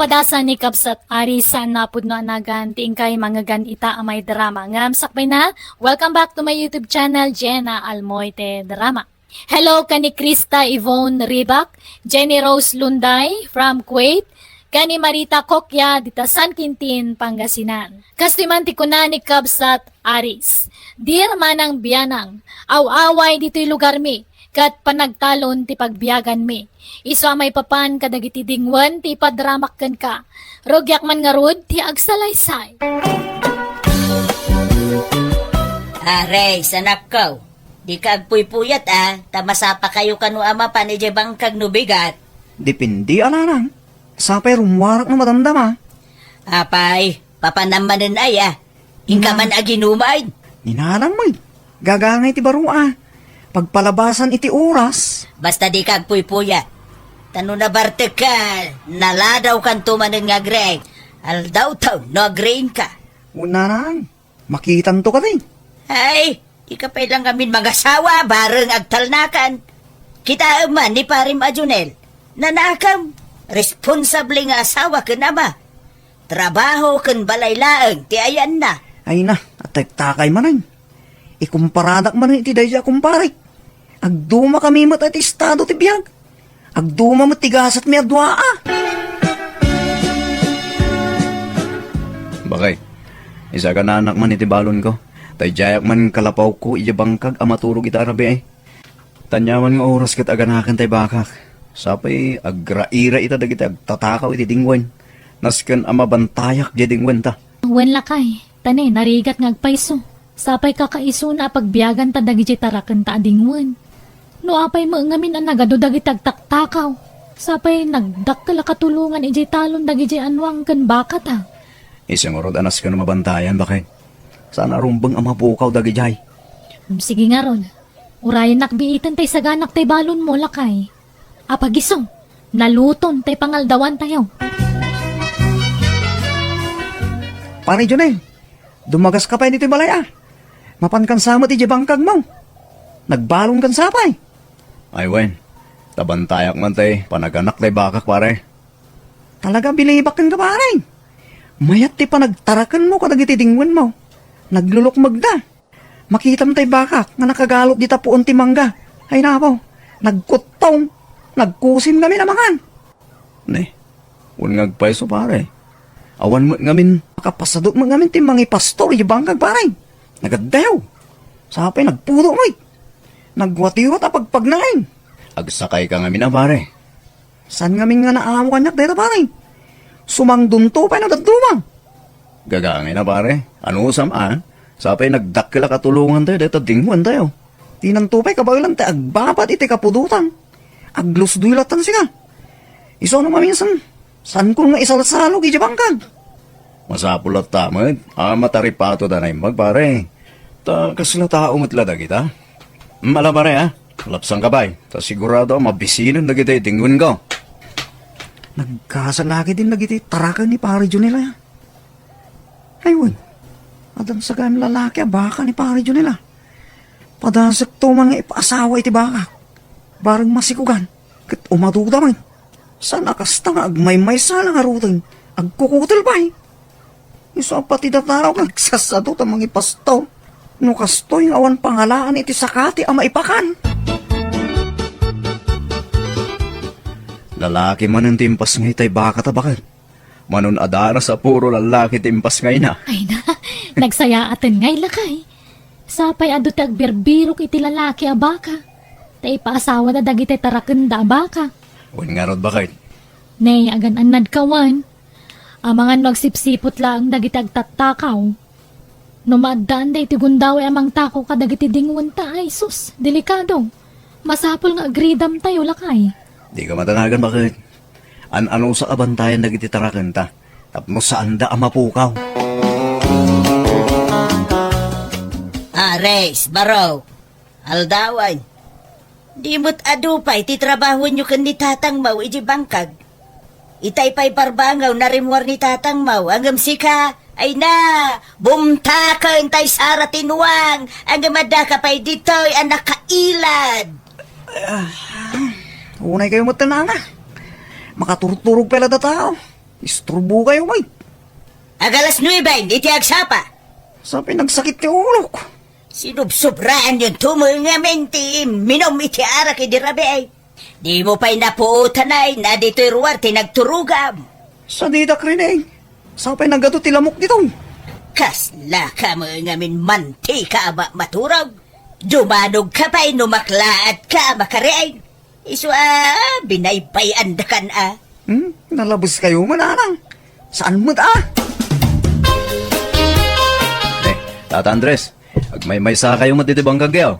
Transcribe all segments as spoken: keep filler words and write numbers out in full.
Padasan ni Kabsat Ari, saan nga pudno a nagan ti inkay mangngegan ita a may drama. Ngem sakbayna, welcome back to my YouTube channel, Jenna Almoite Drama. Hello kani Krista Yvonne Ribak, Jenny Rose Lunday from Kuwait, kani Marita Kokya dita San Quintin, Pangasinan. Kastoy man ti kuna ni Kabsat Aris, "Dear Manang Bianang, aw-away ditoy lugarmi, ket panagtalon ti pagbiaganmi. Isu a maipapan kadagiti dingwen ti ipadramak kenka. Rugiak man ngarud ti agsalaysay." Ares, anakko, dika agpuypuyat a, ta masapakayo kano a mapan idiay bangkag no bigat. Depende a, nanang. Sapay rummuarak no madamdama. Apay, papanam manen aya? Inka Na- man aginuman? Ni nanang met. Gagangay ti baro a. Pagpalabasan iti oras. Basta dika agpuypuyat. Ta no nabartekka, naladawkanto manen nga agriing. Aldawtaw no agriingka. Wen, nanang, makitanto kadi. Ay, dika pay la ngamin mangasawa, bareng agtalnakan. Kitaem man ni Parem a Jonel. Nanakem, responsable nga asawa ken ama. Trabaho ken balay laeng ti ayanna. Ay na, atektakay manen. Ikumparadak manen iti daydi a kumparek. Agdumakami met iti estado ti biag. Agduma met ti gasatmi a dua a. Bakay, isagananak man iti balonko. Tay diayak man kalapawko idiay bangkag a maturog ita a rabii. Ta ania man nga oras ket aganaken tay bakak. Sapay agraira ita dagiti agtatakaw iti dingwen. Nasken a mabantayak diay dingwenta. Wen lakay, ta ne, narigat nga agpayso. Sapay kakaisuna a pagbiaganta dagidiay tarakenta a dingwen. No apay met ngamin a nagadu dagiti agtaktakaw, sapay nagdakkel a katulongan idiay talon dagidiay anuang ken bakata. Isu ngarud a nasken a mabantayan, bakay. Saan a rumbeng a mapukaw dagidiay. Sige ngarud. Urayennak biiten tay saganak tay balonmo, lakay. Apagiso, naluton tay pangaldawantayo. Pare Jonel, dumagaska pay ditoy balay a. Mapankan sa met idiay bangkagmo. Nagbalonkan sa pay. Ay wen, ta bantayak man tay panaganak tay bakak, pare. Talaga, bilibak kenka, pare. Mayat ti panagtarakenmo kadagiti dingwenmo. Naglulukmegda. Makitam tay bakak nga nakagalot dita puon ti mangga. Ay napaw, nagkuttong, nagkusim ngamin a mangan. Ne, wen nga agpayso, pare. Awan met ngamin, makapasadut met ngamin ti mangipastor idiay bangkag, pare. Nagaddayaw. Sapay nagpudo met. Nagwatiwat a pagpagnain. Agsakayka ngamin a, pare. Saan ngamin nga naamo kaniak dayta, pare? Sumangdonto pay no dadduma. Gagangay na, pare. Anusam a? Sapay nagdakkel a katulongantayo dayta dingwentayo. Dinanto pay kabaelan ti agbabat iti kapudotan. Aglusdoy lattan sika. Isu no maminsan, saanko nga isalsalog idiay bangkag. Masapul latta met a mataripato da naimbag, pare. Ta kasla tao met la dagita. Mala, pare, a. Lapsangka pay, ta sigurado a mabisinen dagiti dingwenko. Nagkasalaki din dagiti taraken ni Pare Jonel a. Ay wen, adda sagayam lalaki a baka ni Pare Jonel a. Padasekto man nga ipaasawa iti bakak. Bareng masikugan, ket umaduda met. Saan a kasta nga agmaymaysa la ngaruden, agkukutel pay. Isu a pati dataw nga agsasado ta mangipastor. No kastoy nga awan pangalaan iti sakati a maipakan. Lalaki manen ti impas nga itay baka ta baket. Manon a daras a puro lalaki ti impas nga ina. Ay na, nagsayaaten ngay lakay. Sapay adu ti agbirbirok iti lalaki a baka. Ta ipaasawa da dagiti tarakenda a baka. Wen ngarud baket. Ne, agan-annad kawan. Amangan no agsipsipot laeng dagiti agtattakaw. No maaddaan daytoy gundaway a mangtakaw kadagiti dingwenta, ay sus, delikado. Masapul nga agridamtayo, lakay. Dika matanagan, baket. An-anusa a bantayan dagiti tarakenta, tapno saanda a mapukaw. Ares, baro. Aldawan, di met adu pay ti trabahoenyo ken ni tatangmo idiay bangkag. Itay pay barbangaw narimmuar ni tatangmo, ngem sika, ay na, bumtaken tay sara ti nuang, ngem addaka pay ditoy a nakailad. Ah, unay kayo met, nana. Makaturturog pay la dataw. Isturbokayo met. Ag alas nuebe iti agsapa. Sapay nagsakit ti ulok. Sinubsobraanyon to met ngamin ti minum iti arak idi rabii. Dimo pay napuotan a ditoy ruar ti nagturogam. Saditak rin, eh. Sapay nagadu ti lamok ditoy. Kasla ka met ngamin mantika a ma-, maturog. Dumanog ka pay no maklaat ka a makariing. Isu a binaybay-andakan a. Hmm? Nalabeskayo met, Nanang. Saan met a? Eh, Tata Andres, agmaymaysa kayo met iti bangkagyo.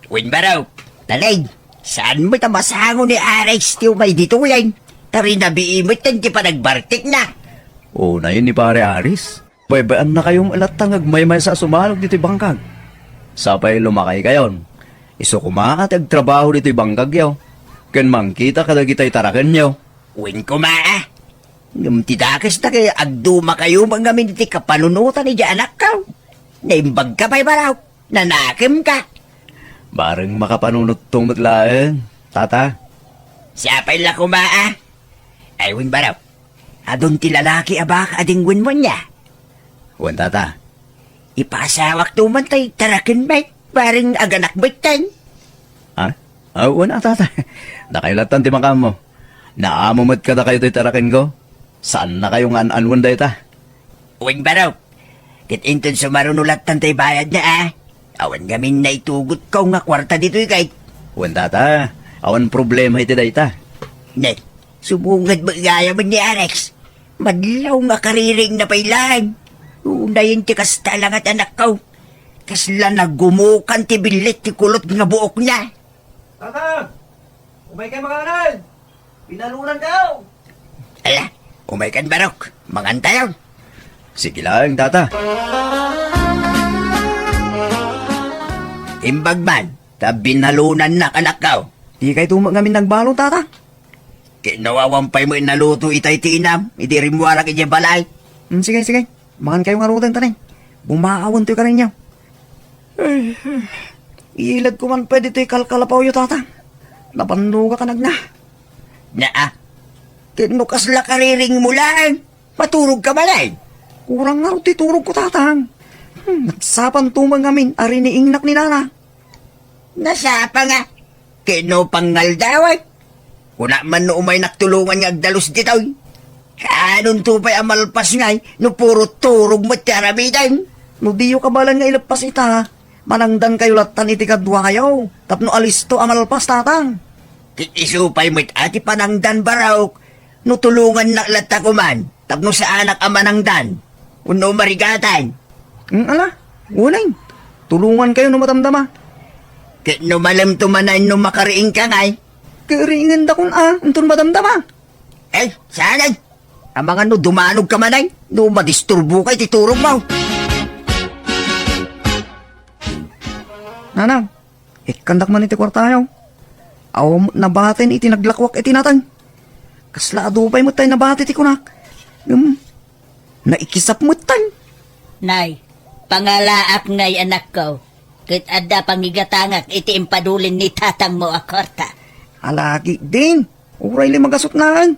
Wen, Barok, talay, saan met a masango ni Aris ti umay ditoyen? Ta rinabii met ti panagbartekna. Unayen ni Pare Aris. Baybay-annakayo met latta nga agmaymaysa a sumalog ditoy bangkag. Sapay lumakaykayon. Isu koma ti agtrabaho ditoy bangkagyo ken mangkita kadagitay tarakenyo. Wen koma a. Ngem ti dakes ta ket agdumakayo met ngamin iti kapanunotan idiay anakko. Naimbagka pay, Barok. Nanakemka. Bareng makapanunotto met laeng, Tata. Sapay la koma a. Ay, wen, Barok. Adun ti lalaki a baka a denggenmo ania? Wen, Tata. Ipaasawakto man tay taraken met, bareng aganak met ten. Ha? Ah, wen a, Tata. Dakayo lattan ti makaammo. Naamo met kadakayo toy tarakenko. Saannakayo nga an-anuen dayta. Wen, Barok. Ket inton sumaruno lattan tay bayadna a. Awan ngamin naitugotko nga kuarta ditoy ket. Wen, Tata. Awan problema iti dayta. Ne, sumunged met gayam ni Alex. Madlaw nga kaririingna pay laeng. Unayen ti kasta la nga ti anakko. Kasla nagumukan ti billit ti kulot nga buokna. Tata! Umaykayo mangan! Binalonankayo! Ala, umaykan, Barok. Mangantayo. Sige laeng, Tata. Imbag man, ta binalonannak, anakko. Dikayto met ngamin nagbalon, Tata. Ket no awan pay met naluto itay ti inam, idi rimmuarak idiay balay. Hmm, sige, sige. Mangankayo ngaruden, ta ne, bumaawentoy kadakayo. Ay, ay. Iiladko man pay ditoy kalkalapawyo, Tata. Napannogak a nagna. Naa. Ket no kasla kaririingmo laeng, maturogka manen. Kurang ngarud ti turogko, Tatang. Hmm, nasapanto met ngamin a riniingnak ni Nana. Nasapa nga. Ket no pangaldawan, kuna man no umaynak tulongan nga agdalus ditoy. Kaanonto pay a malpas ngay no puro turog met ti aramiden? No diyo kabaelan nga ileppas ita, manangdankayo lattan iti kaduayo tapno alisto a malpas, Tatang. Ket isu pay met a ti panangdan, Barok, no tulongannak latta koman tapno saanak a manangdan wenno marigatan. Mm, ala, unayen. Tulongankayo no madamdama. Ket no malemto manen no makariingka ngay? Ket riingenda kun a, inton madamdama. Ay, saan ay? Amangan no dumanogka manen, no madisturboka iti turogmo. Nanang, ikkandak man iti kuartayo. Awan met nabatin iti naglakuak iti nateng. Kasla adu pay met tay nabati ti kunak. Ngem, naikisap met tay. Nay, pangalaak ngay, anakko, ket adda pangigatangak iti impadulin ni tatangmo a kuarta. Ala ketdin, uray la magasutnaen.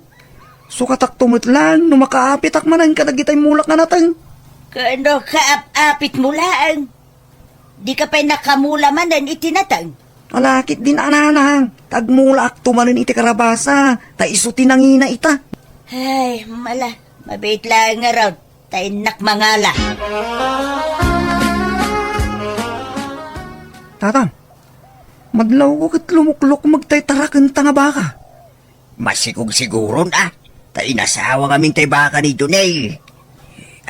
Sukatakto met laeng no makaapitak manen kadagitay mulak nga nateng. Ket no kaap-apitmo laeng, dika pay nakamula manen iti nateng. Ala ketdin, Nanang, ta agmulaakto manen iti karabasa, ta isu ti nangina ita. Ay, mala, mabiit laeng ngarud, ta innak mangala. Tata, madlawko ket lumuklukmeg tay tarakenta nga baka. Masikog siguron a, ta inasawa ngamin tay baka ni Jonel.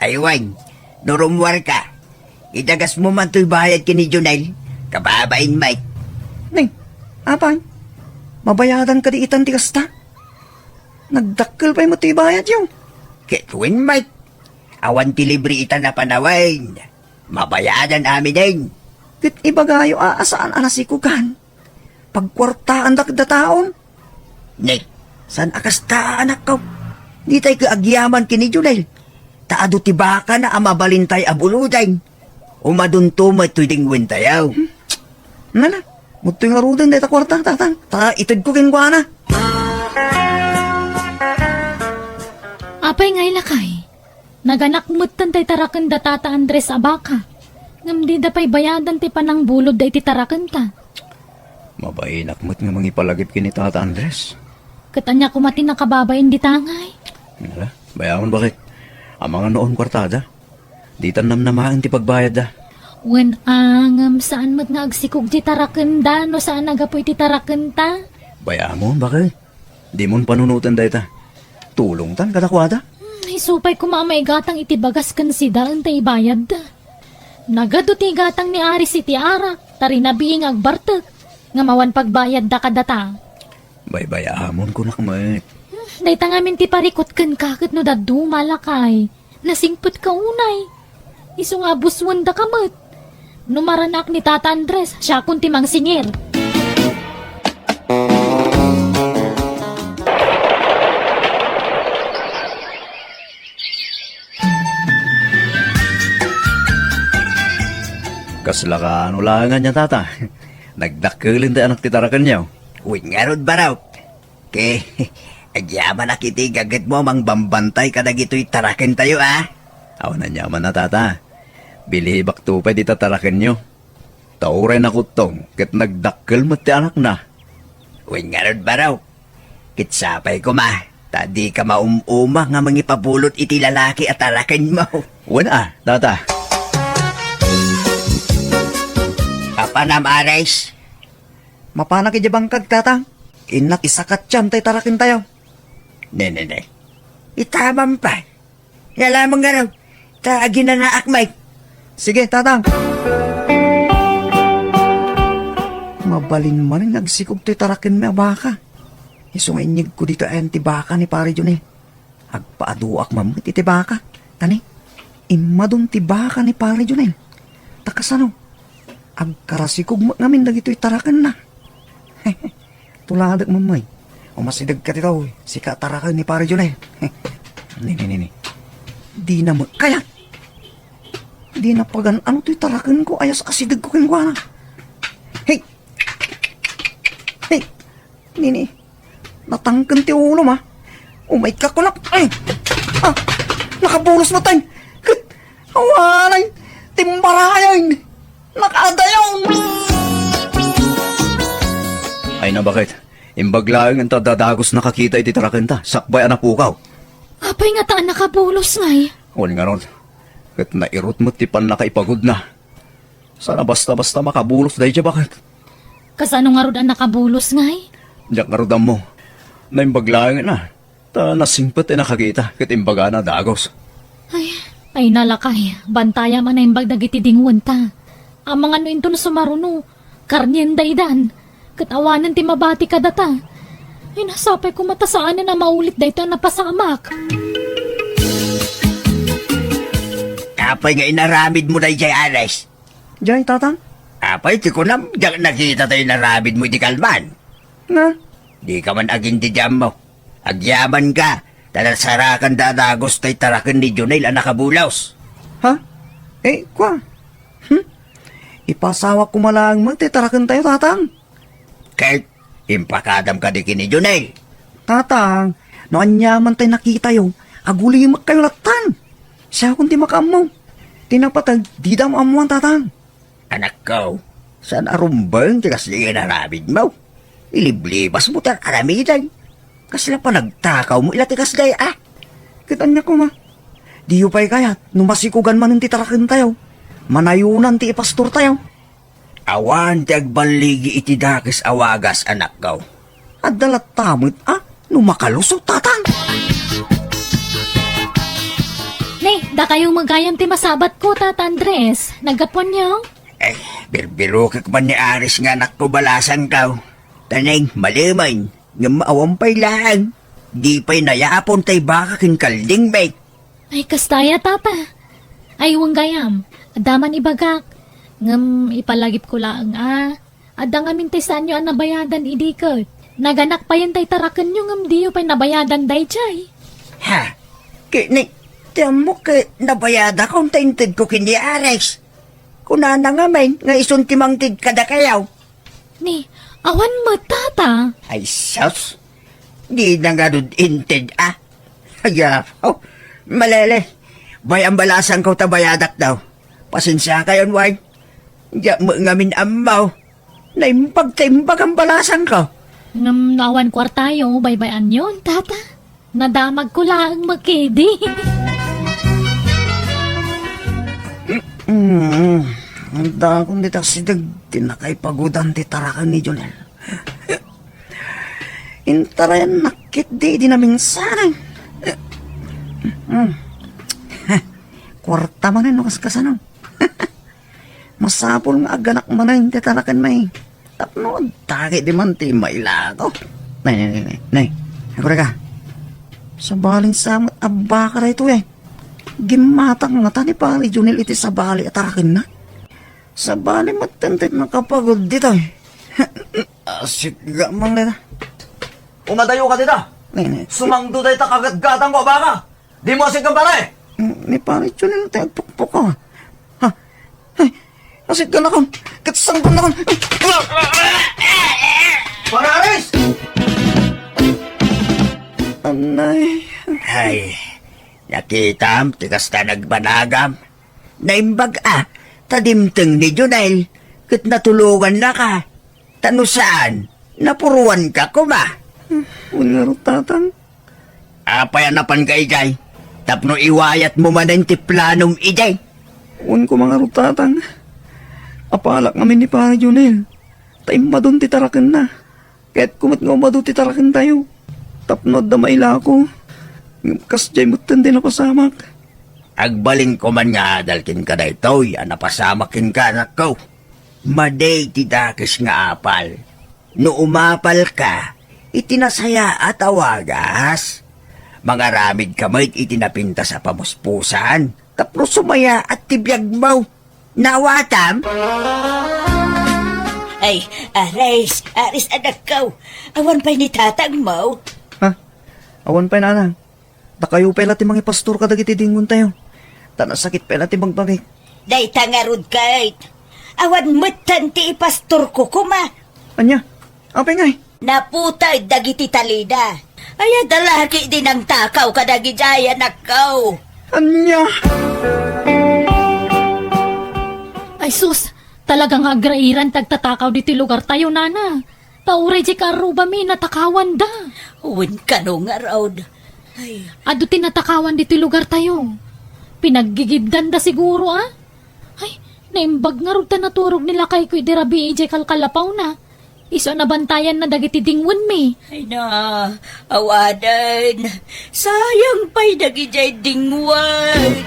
Ay wen, no rummuarka, idagasmo man toy bayad ken ni Jonel, kababain met. Nay, apay, mabayadan kadi itan ti kasta? Nagdakkel pay met ti bayadyo. Ket wen met, awan ti libre itan a panawen. Mabayadan aminen. Ket ibagayo a, a saan a nasikogan. Pagkuartaandak dataon. Nek, saan a kasta, anakko? Ditay ket agyaman ken ni Jonel. Ta adu ti bakana a mabalintay a buloden. Umadunto met toy dengwentayo. Hmm. Nana, mudtoy ngaruden dayta kuarta, Tatang. Ta itedko kenkuana. Ah, Apay ngay, lakay? Naganak metten tay tarakenda Tata Andres a baka. Ngem dida pay bayadan ti panangbulodda iti tarakenta. Mabainak met nga mangipalagip ken ni Tata Andres. Ket ania koma ti nakababain dita ngay? Ala, bay-amon, baket. Amangan no awan kuartada. Ditan namnamaen ti pagbayadda. Wen a, ngem saan met nga agsikog ti tarakenda no saan a gapu iti tarakenta? Bay-amon, baket. Dimon panunoten dayta. Tulongtan kadakuada. Hmm, isu pay koma a maigatang iti bagas ken sida inton ibayadda. Nagadu ti igatang ni Aris iti arak, ta rinabii nga agbartek, ngem awan pagbayadda kadata. Baybay-amon, kunak met. Hmm, dayta ngamin ti parikut kenka ket no dadduma, lakay. Nasingpetka unay. Isu nga abussuendaka met. No maranak ni Tata Andres, siakon ti mangsingir. Kasla kaano laeng ania, Tata? Nagdakkelen ti anak ti tarakenyo. Wen ngarud, Barok. Ke, agyamanak iti gagetmo a mangbambantay kadagitoy tarakentayo, a? Awan aniamanna, Tata. Bilibakto pay dita tarakenyo. Ta uray nakuttong ket nagdakkel met ti anakna. Wen ngarud, Barok. Ket sapay koma, ta dika maum-uma nga mangipabulod iti lalaki a tarakenmo. Wen a, Tata. Apanam, Aris? Mapanak idiay bangkag, Tatang. Innak isakatyan tay tarakentayo. Ne, ne, ne. Itaman pay. Yala, manggaraw. Ta aginanaak, Mike. Sige, Tatang. Mabalin manen nga agsikog toy tarakenmi a baka. Isu nga inyegko ditoy ayan ti baka ni Pare Jonel. Agpaaduak man met iti baka. Ta ne, immadun ti baka ni Pare Jonel. Ta kasano? Agkarasikog met ngamin dagitoy tarakenna. Tuladek, Mammay. Umasidegka ditoy, sika taraken ni Pare Jonel. Ni, ni, ni, ni. Dina met kayat. Dina pagan-ano toy tarakenko, ayas asidegko kenkuana. Hey! Hey! Nini, natangken ti ulom, a. Umayka kunak. Ay! Ah! Nakabulos met tay. Ket, awanay, timbarayen. Nakaadayon. Ay na, baket. Imbag laeng ta dadagus nakakita iti tarakenta, sakbay a napukaw. Apay ngata a nakabulos ngay? Wen ngarud, ket nairut met ti pannakaipagudna. Saan a basta-basta makabulos daydiay, baket. Kasano ngarud a nakabulos ngay? Diak ngarud ammo. Naimbag laeng a. Ta nasingpet ti nakakita ket imbagana a dagus. Ay, ay na lakay, bantayam a naimbag dagiti dingwenta. Amangan no inton sumaruno, karnien daydan. Ket awanen ti mabati kadata. Ay, nasapay koma ta saanen a maulit daytoy a napasamak. Apay nga inaramidmo daydiay, Aris? Jay, Tatang? Apay ti kunam, diak nakita tay inaramidmo iti kalman. Nga? Dika man agindidiammo. Agyamanka, ta nasarakanda a dagus tay taraken ni Jonel a nakabulos. Ha? Eh, kua? Hmm? Ipasawak koma laeng met ti tarakentayo, Tatang. Ket impakadam kadi ken ni Jonel? Tatang, no aniaman tay nakitayo, agulimekkayo lattan. Siakon ti makaammo. Ti napateg, dida ammoan, Tatang. Anakko, saan a rumbeng ti kasdi nga inaramidmo. Iliblibasmo ti ar-aramidem. Kasla panagtakawmo ila ti kasdi, a? Ket ania koma? Diyo pay kayat no masikogan manen ti tarakentayo? Manayonan ti ipastortayo. Awan ti agballigi iti dakes a wagas, anakko. Adda latta met, a, no makalusot, Tatang. Ne, dakayo met gayam ti masabatko, Tata Andres. Naggapuanyo? Eh, birbirokek man ni Aris nga anakko, balasangko. Taneng, malemen, ngem awan pay laeng. Di pay nayapon tay baka ken kalding, Mike. Ay, kasta aya, Tata. Ay, wen gayam, adda man ibagak. Ngem ipalagipko laeng a, adda ngamin ti saanyo a nabayadan idi ket naganak payen tay tarakenyo ngem diyo pay nabayadan daydiay. Ha? Ket ni, ti ammok ket nabayadakon ta intedko ken ni Aris. Kunana ngamin nga isun ti mangted kadakayo. Ni, awan met, Tata. Ay, sus! Dina ngarud inted, a. Aya, oh, malele. Bay-am balasangko ta bayadak daw. Pasensiakayon, way. Diak met ngamin ammo. Naimbag ta imbag am balasangko. Ngem no awan kuartayo, baybay-anyon, tata. Nadamagko laeng met kadi. Mm, ang dakon dita sideg ti nakaipagudan ti taraken ni Jonel. Intarayan nakit di, di naminsan. Mm. Kuarta manen no kaskasano. Masapul nga aganak manen ti taraken, may. Tapno adda ketdi man ti mailako. Nay, nay, nay, nay, nay. Agurayka. Sabalin sa met a baka daytoy, eh. Gimmatang ngata ni Pari Junel iti sabali a tarakenna. Sabali met ti nakapagod ditoy. Asit nga man dita. Umadayoka dita. Nay, nay. Sumangdo dayta kagatgatangko a baka. Dimo asit nga pare? Mm, ni Pare Junel ti agpukpukaw. Ha? Ay, asit nga nakon. Ket sangpon nakon. Pare Aris! Anay. Ay, nakitam ti kasta nagbanagam. Naimbag a, ta dimteng ni Junel, ket natulongannaka. Ta no saan, napuruanka koma. Wen ngarud, Tatang. Apay a napanka idiay? Tapno iwayatmo manen ti planom idiay. Wen koma ngarud, Tatang. Apalak ngamin ni Pare Junel. Ta immadon ti tarakenna. Kayatko met nga umado ti tarakentayo. Tapno adda mailako. Ngem kasdiay metten ti napasamak. Agbalinko man nga adal kenka daytoy a napasamak kenka, anakko. Madi ti dakes nga apal. No umapalka iti nasayaat a wagas, mangaramidka met iti napintas a pamuspusan tapno sumayaat ti biagmo. Naawatam? Ay, Aris, Aris, anakko. Awan pay ni tatangmo? Ha? Awan pay, Nanang. Dakayo pay la ti mangipastor kadagiti dingontayo. Ta nasakit pay la ti bagbagik. Dayta ngarud ket. Awan metten ti ipastorko koma. Ania? Apay ngay? Naputeg dagiti talina. Ay, adda la ketdi nangtakaw kadagidiay, anakko. Ania? Ay sus, talaga nga agrairan ti agtatakaw ditoy lugartayo, nana. Ta uray diay kaarrubami, natakawanda. Wen kano ngarud. Ay. Adu ti natakawan ditoy lugartayo. Pinaggigibdanda siguro, a? Ay, naimbag ngarud ta naturog ni lakayko idi rabii idiay kalkalapawna. Isu a nabantayanna dagiti dingwenmi. Ay na, awanen. Sayang pay dagidiay dingwen.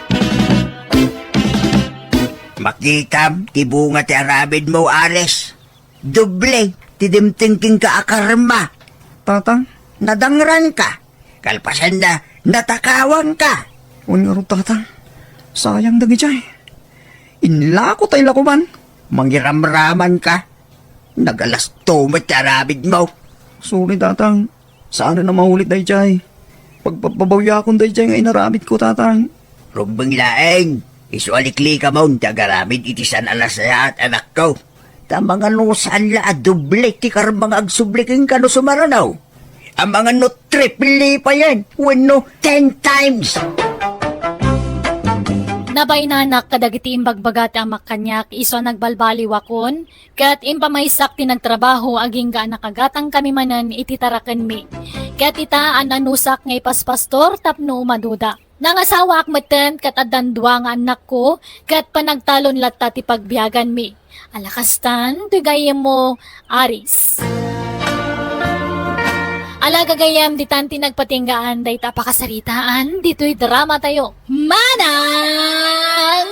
Makitam ti bunga ti aramidmo, Aris. Doble ti dimteng kenka a karma. Tatang? Nadangranka. Kalpasanna, natakawanka. Wen ngarud, Tatang. Sayang dagidiay. Inlako tay lakuman. Mangiramramanka. Nagalasto met ti aramidmo. Sorry, Tatang. Saanen a maulit daydiay. Pagpababawyaakon daydiay nga inaramidko, Tatang. Rumbeng laeng, isu a liklikamon ti agaramid iti saan a nasayaat, anakko. Ta mangano saan la a doble ti karma nga agsubli kenka no sumarano? Amangan no triple payen wenno ten times. Nabainanak kadagiti imbagbaga ti amak kaniak isu a nagbalbaliwakon, ket impamaysak ti nagtrabaho agingga a nakagatangkami manen iti tarakenmi. Ket ita, an-anusak nga ipaspastor tapno umaduda. Nangasawaak metten ket addan dua nga annakko, ket panagtalon latta ti pagbiaganmi. Ala kastan, toy gayyemmo, Aris. Ala gagayyem, ditan ti nagpatinggaan dayta a pakasaritaan ditoy dramatayo. Manang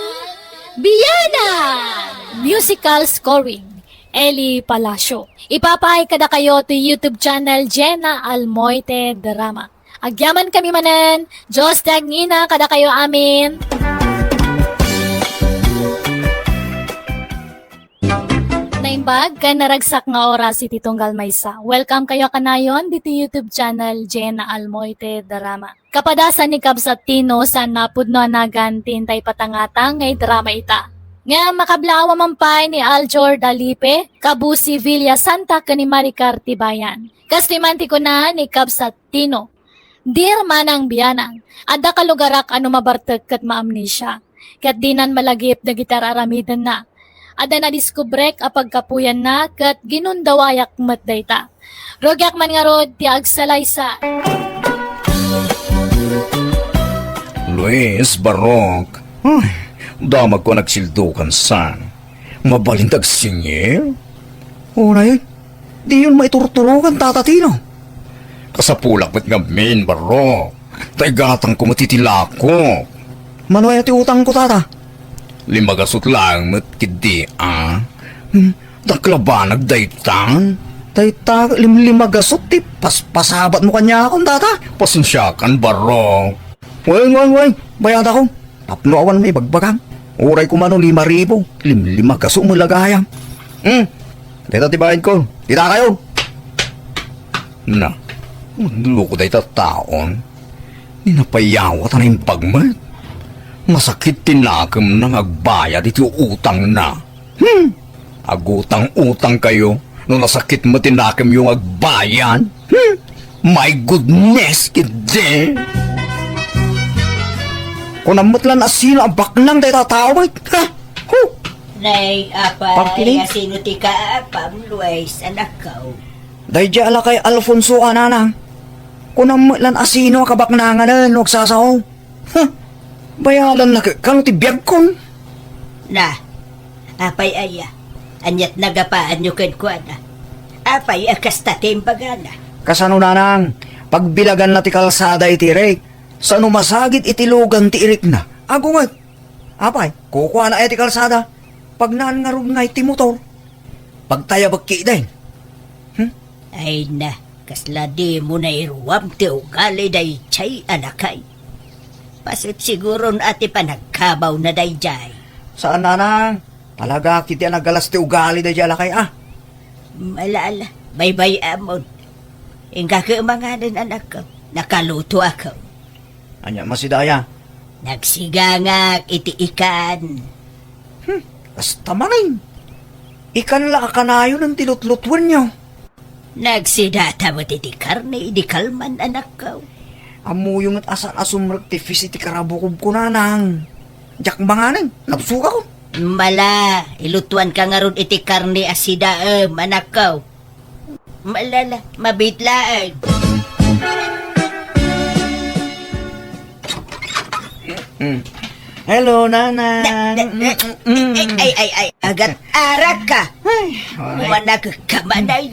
Biyanan! Musical scoring, Eli Palacio. Ipapaay kadakayo ti YouTube channel Jenna Almoite Drama. Agyamankami manen, Dios ti agngina kadakayo amin. Naimbag ken naragsak nga oras iti tunggal maysa. Welcome kayo kanayon ditoy YouTube channel Jenna Almoite Drama. Kapadasan ni Kabsat Tino, saan a pudno a nagan ti intay patangatang nga idrama ita. Ngem makablaawa man pay ni Aljor Dalipe, Kabusi Villa Santa ken ni Maricar Tibayan. Kastoy man ti kuna ni Kabsat Tino. Dear Manang Bianang, adda kalugarak a no mabartek ket maamnesia, ket dinan malagip dagiti ar-aramidenna. Adda nadiskubrek a pagkapuyanna ket ginundawayak met dayta. Rugiak man ngarud ti agsalaysa. Luis, Barok. Ay, damagko a nagsildukan san. Mabalin ti agsingir? Uray, diyon maiturturogan, Tata Tino. Kasapulak met ngamin, Barok. Ta igatangko met iti lakok. Mano aya ti utangko, Tata? Lima gasut laeng met ketdi, a? Hmm, dakkel a banag daytan. Dayta limlima gasut ti paspasabatmo kaniakon, Tata. Pasensiakan, Barok. Wen, wen, wen, bayadakon. Tapno awan maibagbagam. Uray koma no lima ribu, limlima gasut met la gayam. Hmm, dayta ti bayadko. Dita kayo. Na, magloko dayta taon. Ni napayawat a naimbag met. Masakit ti nakemna nga agbayad iti utangna. Hmm! Agutang-utangkayo no nasakit met ti nakemyo nga agbayad. Hmm! My goodness, ketdi! Kunam met la no asino a baknang dayta tao met. Ha? Hu! Nay, apay, Party lady? Asino ti kaapam, Luis, anakko? Daydiay a lakay Alfonso a, nanang. Kunam met la no asino a kabaknanganen no agsasao. Huh! Bayadanna ket kano ti biagkon? Na, apay aya? Aniat nagapaanyo kenkuana? Apay a kasta ti imbagana? Kasano, nanang? Pagbilaganna ti kalsada iti irik. Sano masagid iti lugan ti irikna? Agunget. Apay, kukuana aya ti kalsada? Pagnaan ngarud ngay ti motor. Pagtayabek ketdin. Hmm? Ay na, kasla dimo nairuam ti ugali daydiay a lakay. Paset siguron a ti panagkabawna daydiay. Saan, nanang. Talaga ketdi a nagalas ti ugali daydiay a lakay, a. Malala, baybay-amon. Inka ket manganen, anakko. Nakalutoakon. Ania, masidaya? Nagsigangak iti ikan. Hmm, kasta manen. Ikan la a kanayon ti lutlutuenyo. Nagsidata met iti karne idi kalman, anakko. Ammoyo met a saan a sumrek ti fish iti karabukobko, nanang. Diak manganen, nabsogakon. Mala, ilutuanka ngarud iti karne a sidaem, anakko. Malala, mabiit laeng. Mm. Hello, nanang. Na, na, na, Mm, mm, mm. Ay, ay, ay, agat arak ka. Ay, ay. Managka manay.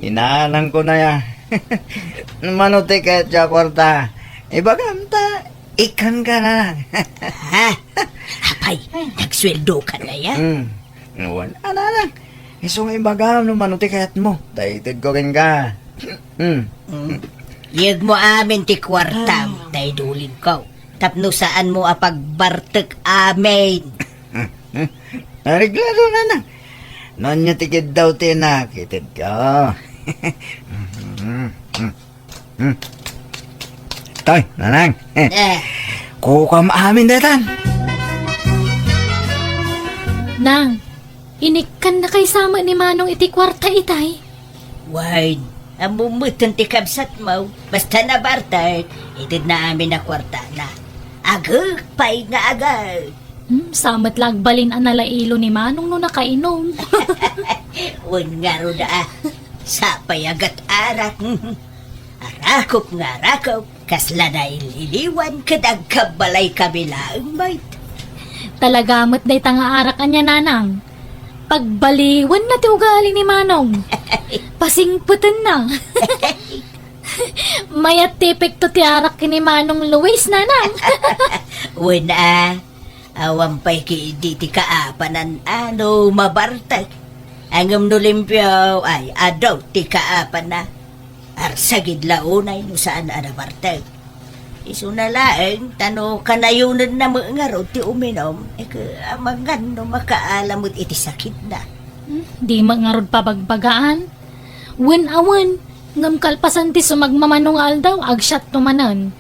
Inanang ko na ya. Mano ti kayat ya kwarta? Ibagam ta, ikan ka na. Ha? Apay, nagsueldo ka na ya? Mm. Wen, ananang. Isu nga ibagam no mano ti kayatmo. Ta itedko kenka. Hmm. Mm. Yegmo amin ti kuartam, ta idulinko. Tapno saanmo a pagbartek amin. Areglado, nanang. No ania ti kiddaw ti inak, itedko. Hmm. Toy, nanang. Eh. Kukam amin daytan. Nang, inikkannakay sa met ni Manong iti kuarta itay? Wen, ammom metten ti kabsatmo. Basta nabartek, itedna amin a kuartana. Agek pay nga agek. Hmm, sa met la agbalin a nalailo ni Manong no nakainom. Wen ngarud a, sapay a gat-arak. Arakop nga arakop, kasla naililiwan ket agkabbalay kami laeng met. Talaga met dayta nga arak ania, nanang. Pagbaliwenna ti ugali ni Manong. Pasingpetenna. Mayat ti epekto ti arak ken ni Manong Luis, nanang. Wen a, awan pay ketdi ti kaapanan a no mabartek. Ngem no limpio, ay, adu ti kaapanna. Arsagid la unay no saan a nabartek. Isuna laeng, ta no kanayonenna met ngarud ti uminom, e, amangan no makaala met iti sakitna. Hmm, di met ngarud pabagbagaan. Wen a wen, ngem kalpasan ti sumagmamano nga aldaw, agsiatto manen.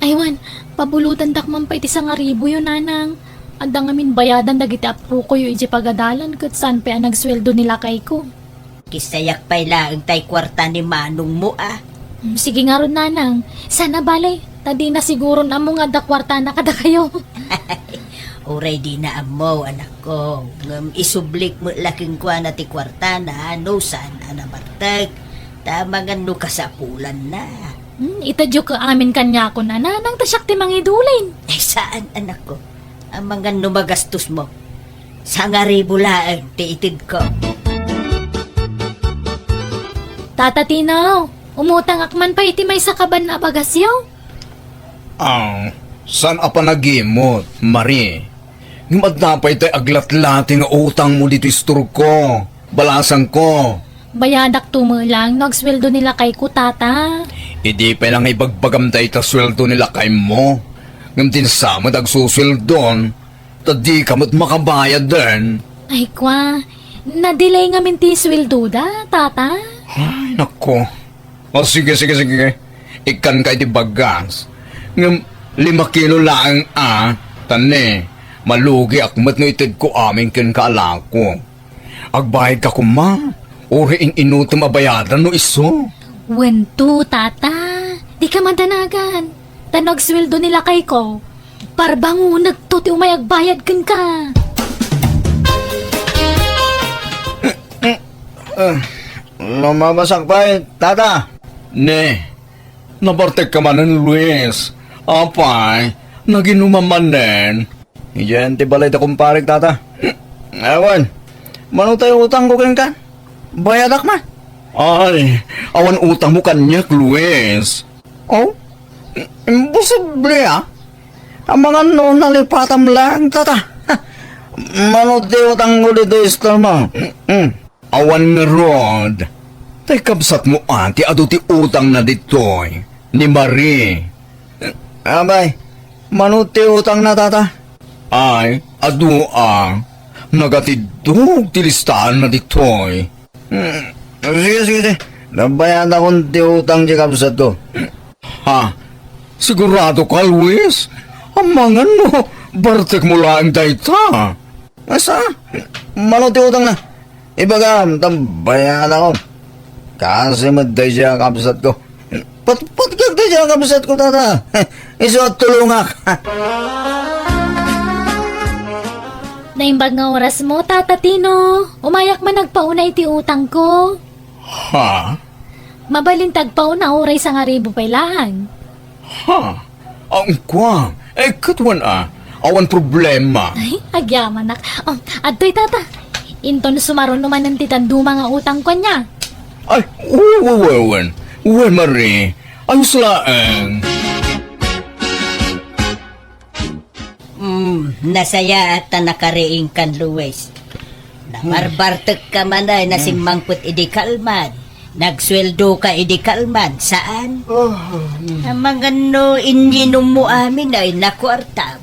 Ay wen, pabulotendak man pay ti sangaribuyo, nanang. Adda ngamin bayadan dagiti appokoyo idiay pagadalan ket saan pay a nagsueldo ni lakayko. Kisayak pay laeng tay kuarta ni manongmo a. Mm, sige ngarud, nanang. Saan a bale, ta dina siguron ammo nga adda kuartana kadakayo. Uray dina ammo, anakko. Ngem isublik met la kenkuana ti kuartana, no saan a nabartek. Ta amangan no kasapulanna. Hmm, itedyo ka amin kaniakon a nanang ta siak ti mangidulin. Ay, saan, anakko. Amangan no magastos mo. Sangaribo laeng ti itedko. Tata Tino, umutangak man pay iti maysa kaban a bagasyo. Ah, saan a panagimot, Marie? Ngem adda pay tay aglatlati nga utangmo ditoy istorko, balasangko. Bayadak to met lang no agsueldo ni lakayko, tata. Idi pay la nga ibagbagam dayta sueldo ni lakaymo. Ngem dinsa met agsusueldon, ta dika met makabayaden. Ay, kwa, na-delay ngamin ti sueldoda, tata. Ay, nako. O, sige, sige, sige. Ikkanka iti bagas. Ngem lima kilo laeng a, ta ne, malugiak met no itedko amin kenka a lako. Agbayadka koma, uray in-inutem a bayadan no isu. Wen to, tata. Dika madanagan. Ta no agsueldo ni lakayko, parbangonekto ti umay agbayad kenka. Ah, lumabasak pay, tata. Ne, nabartekka manen, Luis. Apay, naginumam manen. Idiay ti balay da kumparek, tata. Awan, mano tay utangko kenka? Bayadak man. Ay, awan utangmo kaniak, Luis. Oh? Imposible, ah. Amangan no nalipatam lang, tata. Mano ti utangko ditoy istormo? Mm. Awan ngarud. Tay kabsatmo a ti adu ti utangna ditoy, ni Marie. Abay, mano ti utangna, tata? Ay, adu a. Nagatiddog ti listaanna ditoy. Hmm, sige, sige, sige. Nabayadak ti utang ti kabsatko. Ha? Sigurado ka, Luis? Amangan no bartekmo laeng dayta. Asa? Mano ti utangna? Ibagam, ta bayadak. Kasi met daydiay a kabsatko. Patpatkak daydiay a kabsatko, tata. Isu a tulongak. Naimbag nga orasmo, Tata Tino. Umayak man agpauna iti utangko. Ha? Mabalin ti agpauna uray sangaribu pay laeng. Ha? Ang kwa? Eh, ket wen a. Awan problema. Ay, agyamanak. Oh, adtoy, tata. Inton sumaruno manen ti dadduma nga utangko ania. Ay, wen, wen, wen, wen. Wen, Marie. Ayos laeng. Mm, nasayaat ta nakariingkan, Luis. Nabarbartek ka man ay nasimmangpet idi kalman. Nagsueldo ka idi kalman, saan? Ah, mm. Amangan no inyinum mo amin ay nakuarta.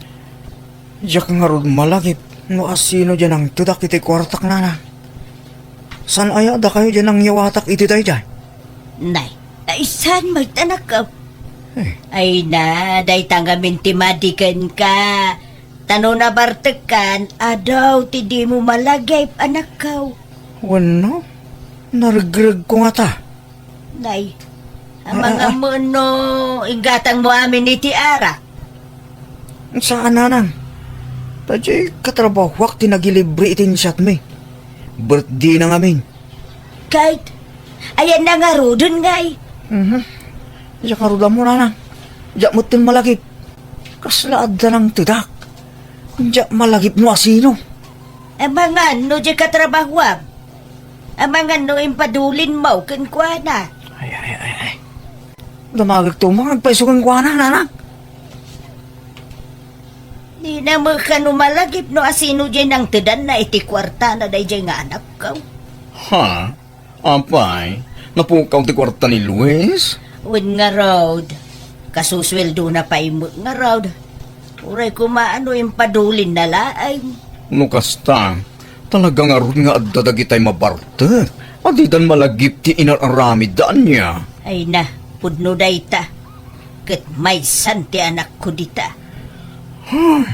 Diak ngarud malagip no asino diay nangtedak iti kuartak, nana. Saan aya dakayo diay nangyawatak iti daydiay? Nay, ay saan met, anakko? Eh. Ay na, dayta ngamin ti madi kenka. Ta no nabartekkan, adu ti dimo malagip, anakko. Wenno, naregregko ngata. Nay, ah, amangan ah, ah. Mo no inggatang mo amin iti arak? Saan, nanang. Ta diay katrabahuak ti nagilibre iti insyatmi. Birthday na ngamin. Kayat, ayan na ngaruden, ngay. Mhm. Diak ngarud ammo, nanang. Diak metten malagip. Kasla adda nangtedak. Diak malagip no asino. Amangan no diay katrabahuam. Amangan no impadulin mo kenkuana. Ay, ay, ay, ay. Damagek to, mangagpayso kenkuana, nanang. Dina met kano malagip no asino diay nangtedanna iti kuartana daydiay nga anakko. Ha? Apay, napukaw ti kuarta ni Luis? Wen ngarud, kasusueldona pay met ngarud. Uray koma no impadulinna laeng. No kasta, talaga ngarud nga adda dagitay mabartek a didan malagip ti inar-aramidda ania. Ay na, pudno dayta. Ket maysan ti anakko dita. Ay,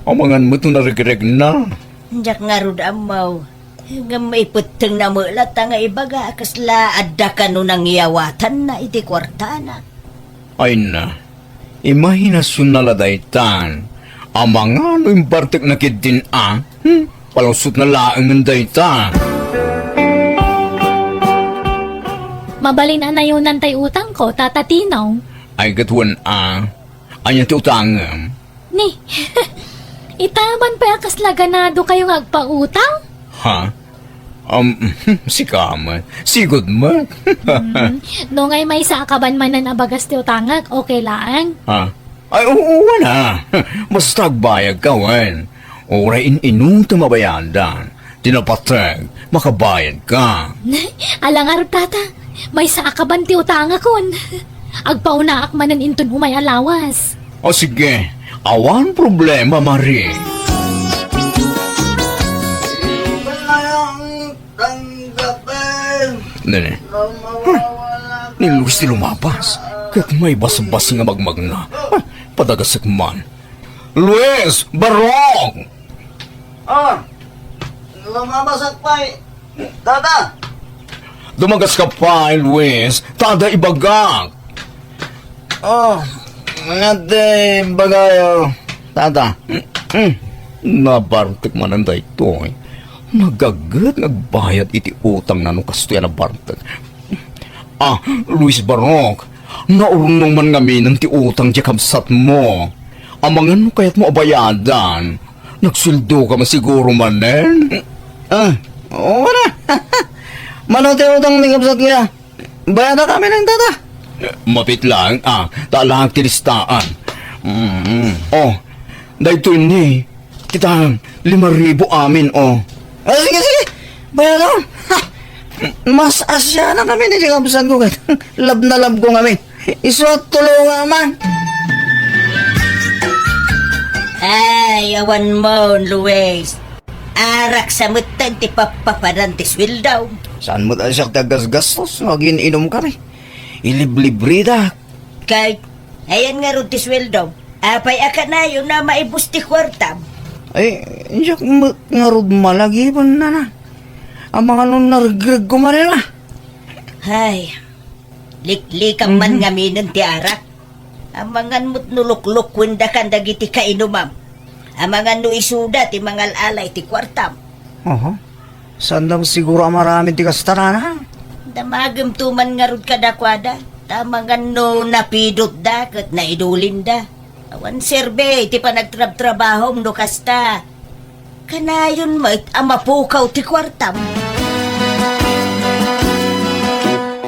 amangan met no naregregna. Diak ngarud ammo. Ngem ipettengna met latta nga ibaga a kasla adda kano nangiyawatanna iti kuartana. Ay na, imahinasionna la daytan. Amangan no imbartekna ketdin a? Hmm? Palusotna laengen dayta. Mabalin a nayonan tay utangko, Tata Tino. Ay, ket wen a. Ania ti utangem? Ni, ita man pay a kasla ganadokayo nga agpautang? Ha? Um, sika met. Sigud met. Hmm. No ngay maysa a kaban manen a bagas ti utangek, okay laeng? Ha? Ay, oo, wala. Basta agbayad ka, wen. Uray in-inutem a bayadan. Ti napateg, makabayad ka. Ala ngarud, Tata. Maysa a kaban ti utangakon. Agpaunaak manen inton umay a lawas. O sige, awan problema, Mari. Nene. Huh. Ni Luis ti lumapas. Ket may basbasing a magmagna. Ah, padagasek man. Luis, barok! Ah, lumabasak pay. Tata! Dumagas ka pay, Luis. Tada ibagak. Oh, ngati bagayo, Tata. Nabartek manen daytoy. Nagaget nga agbayad iti utangna no kastoy a nabartek. Ah, Luis Barok, naurnong man ngaminen ti utang ti kabsatmo. Amangan no kayatmo a bayadan. Nagsueldo ka man siguro manen? Ah, oo na. Mano ti utang ni kabsat nga? Bayadak amin ang tata. Mapit lang, ah, ta alang ti listaan. Mm. Oh, daytoy ni, kita, lima ribu amin, oh. Ah, sige, sige. Bayadak. Ha! Mas asya na kami ni kabsat ko. Lab na lab ko kami. Isu a tulungan man. Ay, awan mo, Luis. Arak sa metten ti pappapadan ti sueldo. Saan met a siak ti aggasgastos no agin-inum kami? Iliblibrida. Kay, ayan ngarud ti sueldo. Apay a kanayon a maibus ti kuartam? Ay, diak met ngarud malagiben, nana. Amangan no naregreg ko manen a. Hay, liklikam man ngaminen ti arak. Amangan met no luklukuendakan dagiti kainumam. Amangan no isuda ti mangal-ala iti kuartam. Aha. Saandam siguro a maaramid ti kasta, nana? Damagem to man ngarud kadakuada. Ta amangan no napidotda ket naidulinda. Awan serbi ti panagtrabtrabahom no kasta. Kanayon met a mapukaw ti kuartam.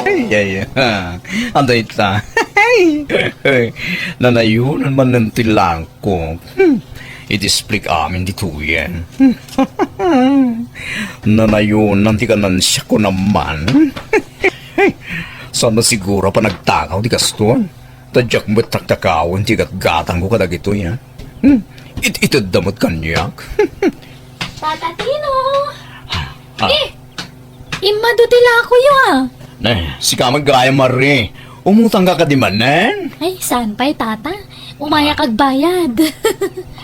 Ay, ay, ha. Anda ita? Nanayonan manen ti langkok. Hmm. Iti split amin ditoyen. Nanayonan ti kanansiak ko naman. Saan na siguro a panagtakaw ti kastoy? Ta diak met taktakawen ti gatgatangko kadagitoy, a? Hmm, it-itedda met kaniak. Tata Tino! Ah. Eh, immadu ti lakoyo, a. Eh, sika met gayam, Mari. Umutang ka kadi manen? Ay, saan pay, Tata? Umayak agbayad.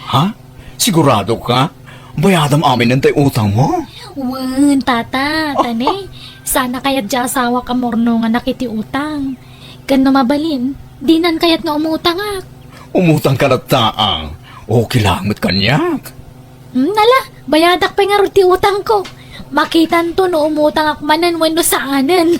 Ha? Sigurado ka? Bayadam amin daytay utangmo? Wen, Tata, ta ne, saan a kayat ti asawak a murnonganak iti utang. Ken no mabalin, dinan kayat nga umutangak. Umutang ka latta, a. Okay lang met kaniak. Hmm, ala, bayadak pay ngarud ti utangko. Makitanto no umutangak manen wenno saanen.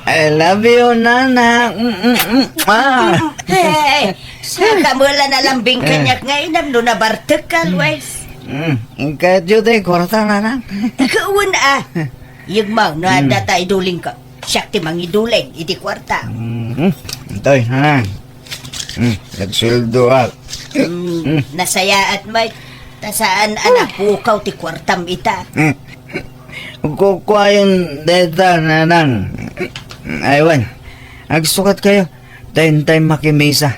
I love you, Nana. Mm, mm, mm. Ah. Hey, saka mo la nalambing kaniak nga inam no nabartek ka, Luis. Mm, kayatyo ti kwarta, Nana? Kawan, a. Yagmaw, no, adda ta iduling ka. Siak ti mangiduling iti kwarta. Mm, mm. Intoy, Nana. Mm, nagsueldo ak. Mm, nasayaat met. Ta saan a napukaw ti kuartam ita. Mm. Kukuayon dayta, Nanang. Ay, wen. Agsukat kayo. Dayntay makimisa.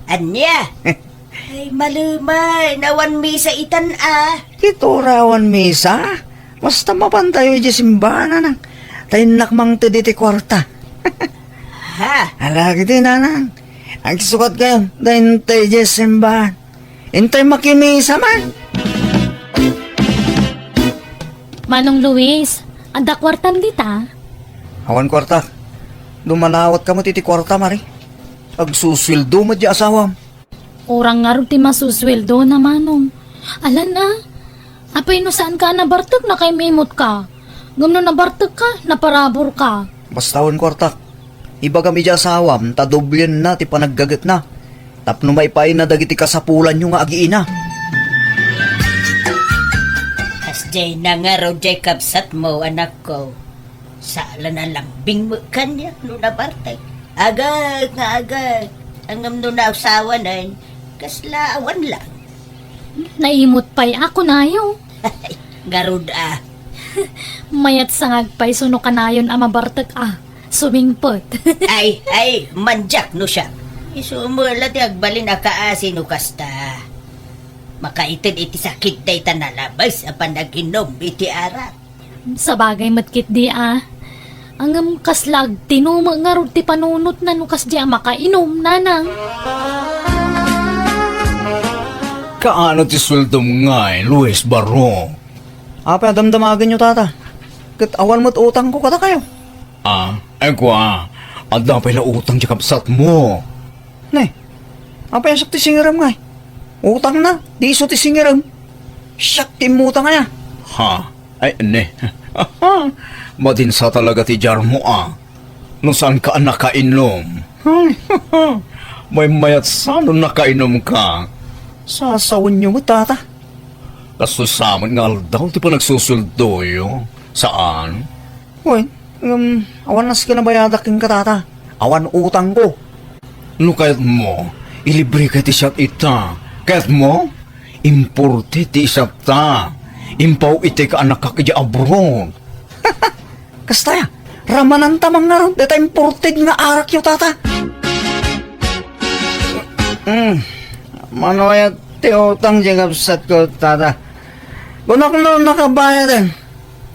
Ania? Ay, malumay. Nawan misa itan, a. Iti ura awan misa? Basta mapantayo iti simbahan, Nanang. Ta innak mangted iti kuarta. Ha? Ala, kiti, Nanang. Agsukat kayo. Dayntay iti simbahan. Intay makimisa man. Manong Luis, adda kuartam dita? Awan kuarta. Dumanawat ka met iti kuarta, Mari. Agsusueldo met di asawam. Urang ngarud ti masusueldona, Manong. Alan a, apay no saanka a nabartek, nakaim-imot ka. Ngem no nabartek ka, naparabur ka. Basta awan kuartak. Ibagam iti asawam ta doblienna ti panaggagetna tapno maipaayna dagiti kasapulanyo nga agiina. Kasdiay nangarud jay kabsatmo, anakko. Saan a lambing met kaniak no nabartek. Agek nga agek. Ngem no naasawanen, kasla awan lang. Naimot pay a kunayo. Ngarud a. Mayat sa nga agpayso no kanayon a mabartek a sumingpet. Ay, ay, mandiak no siak. Isu met la ti agbalin a kaasi no kasta. Makaited iti sakit dayta nalabes a panag-inom iti arak. Sabagay met ketdi a. Ngem kasla agtinumek ngarud ti panunotna no kasdi a makainom, nanang. Kaano ti sueldom ngay, Luis Barro? Apay a damdamagenyo, tata? Ket awan met utangko kadakayo. Ah, ay kua, adda pay la utang ti kabsatmo. Ne, apay a siak ti singirem ngay? Utangna, di isu ti singirem. Siak ti immutang aya. Ha? Ay, ne. Madinsa talaga ti diarmo a. No saanka a nakainom. Maymayat sa no nakainom ka. Sasawenyo met, tata. Kastoy sa met nga aldaw ti panagsusueldoyo. Saan? Wen, ngem awan a sika nabayadak kenka, tata. Awan utangko. No kayatmo, ilibreka ti siak ita. Kayatmo? Imported ti isatta. Impaw-itek a annakak idiay abroad. Kasta aya, ramananta man ngarud dayta imported nga arakyo, tata. Hmm, mano aya ti utang ti kabsatko, tata? Kunak no nakabayaden.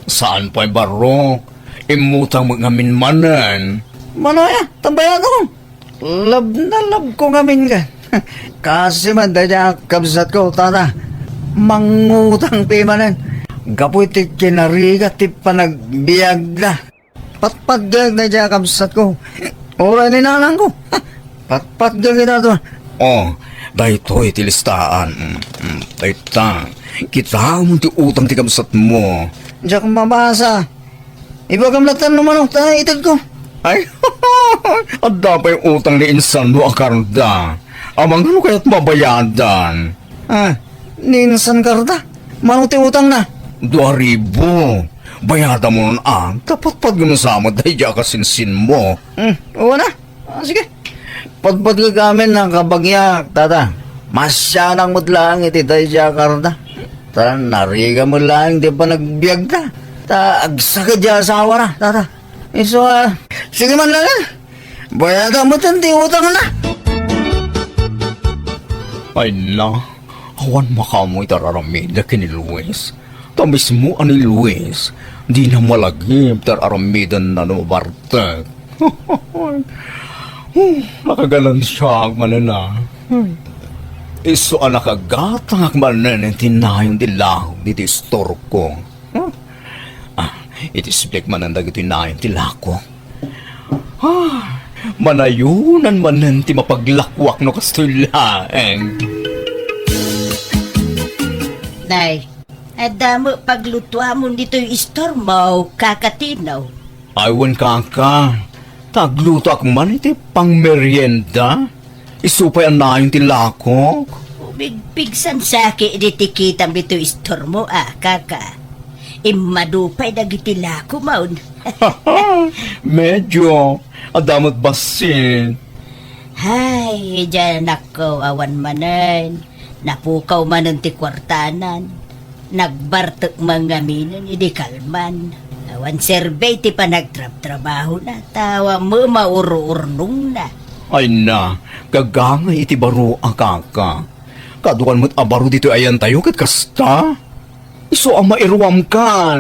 Saan pay, Barrok? Immutang met ngamin manen. Mano aya, ta bayadakon. Love na love ko ngamin ka. Kaasi man dayta a kabsatko, tata. Mangutang ti manen. Gapu iti kinarigat ti panagbiagda. Patpatgek dayta a kabsatko. Uray ni nanangko. Patpatgek ita to. Oh, daytoy ti listaan. Mm, mm, dayta. Kitaem ti utang ti kabsatmo. Diak mabasa. Ibagam latta no mano ta itedko. Ay, adda pay utang ni insanmo a karda. Amangan no kayat mabayadan. Ah, ni insan karda? Mano ti utangna? Dua ribu. Bayadamon a, ta patpatgek sa met dayta a kasinsinmo. Hmm, wen a. Ah, sige. Patpatgek amin a kabagiak, tata. Masianak met laeng iti dayta a karda. Ta narigat met laeng ti panagbiagda. Ta agsakit ti asawana, tata. Isu a, sige man laeng. Bayadam met ti utangna. Ay na, awan makaammo iti ar-aramidek ken ni Luis. Ta mismo a ni Luis, dina malagip ti ar-aramidenna no mabartek. Hmm, nakaganansiaak manen a. Isu a nakagatangak manen iti nayon ti lakok ditoy istorko. Ah, iti siblik manen dagitoy nayon ti lakok. Ah, manayonan manen ti mapaglakuak no kastoy laeng. Nay, adda met paglutuamon ditoy istormo, Kaka Tino? Ay, wen, Kaka, ta aglutoak man iti pangmerienda. Isu pay a nayon ti lakok. Umigpigsan saki idi ti kitam ditoy istormo a, Kaka. Immadu pay dagiti lakomon. Medyo. Adda met bassit. Hay, diay anakko, awan manen. Napukaw manen ti kuartanan. Nagbartek man ngaminen idi kalman. Awan serbi ti panagtrabtrabahona, ta awan met maururnongna. Ay na, gagangay iti baro a, Kaka. Kaduan met a baro ditoy ayantayo ket kasta. Isu a mairuamkan.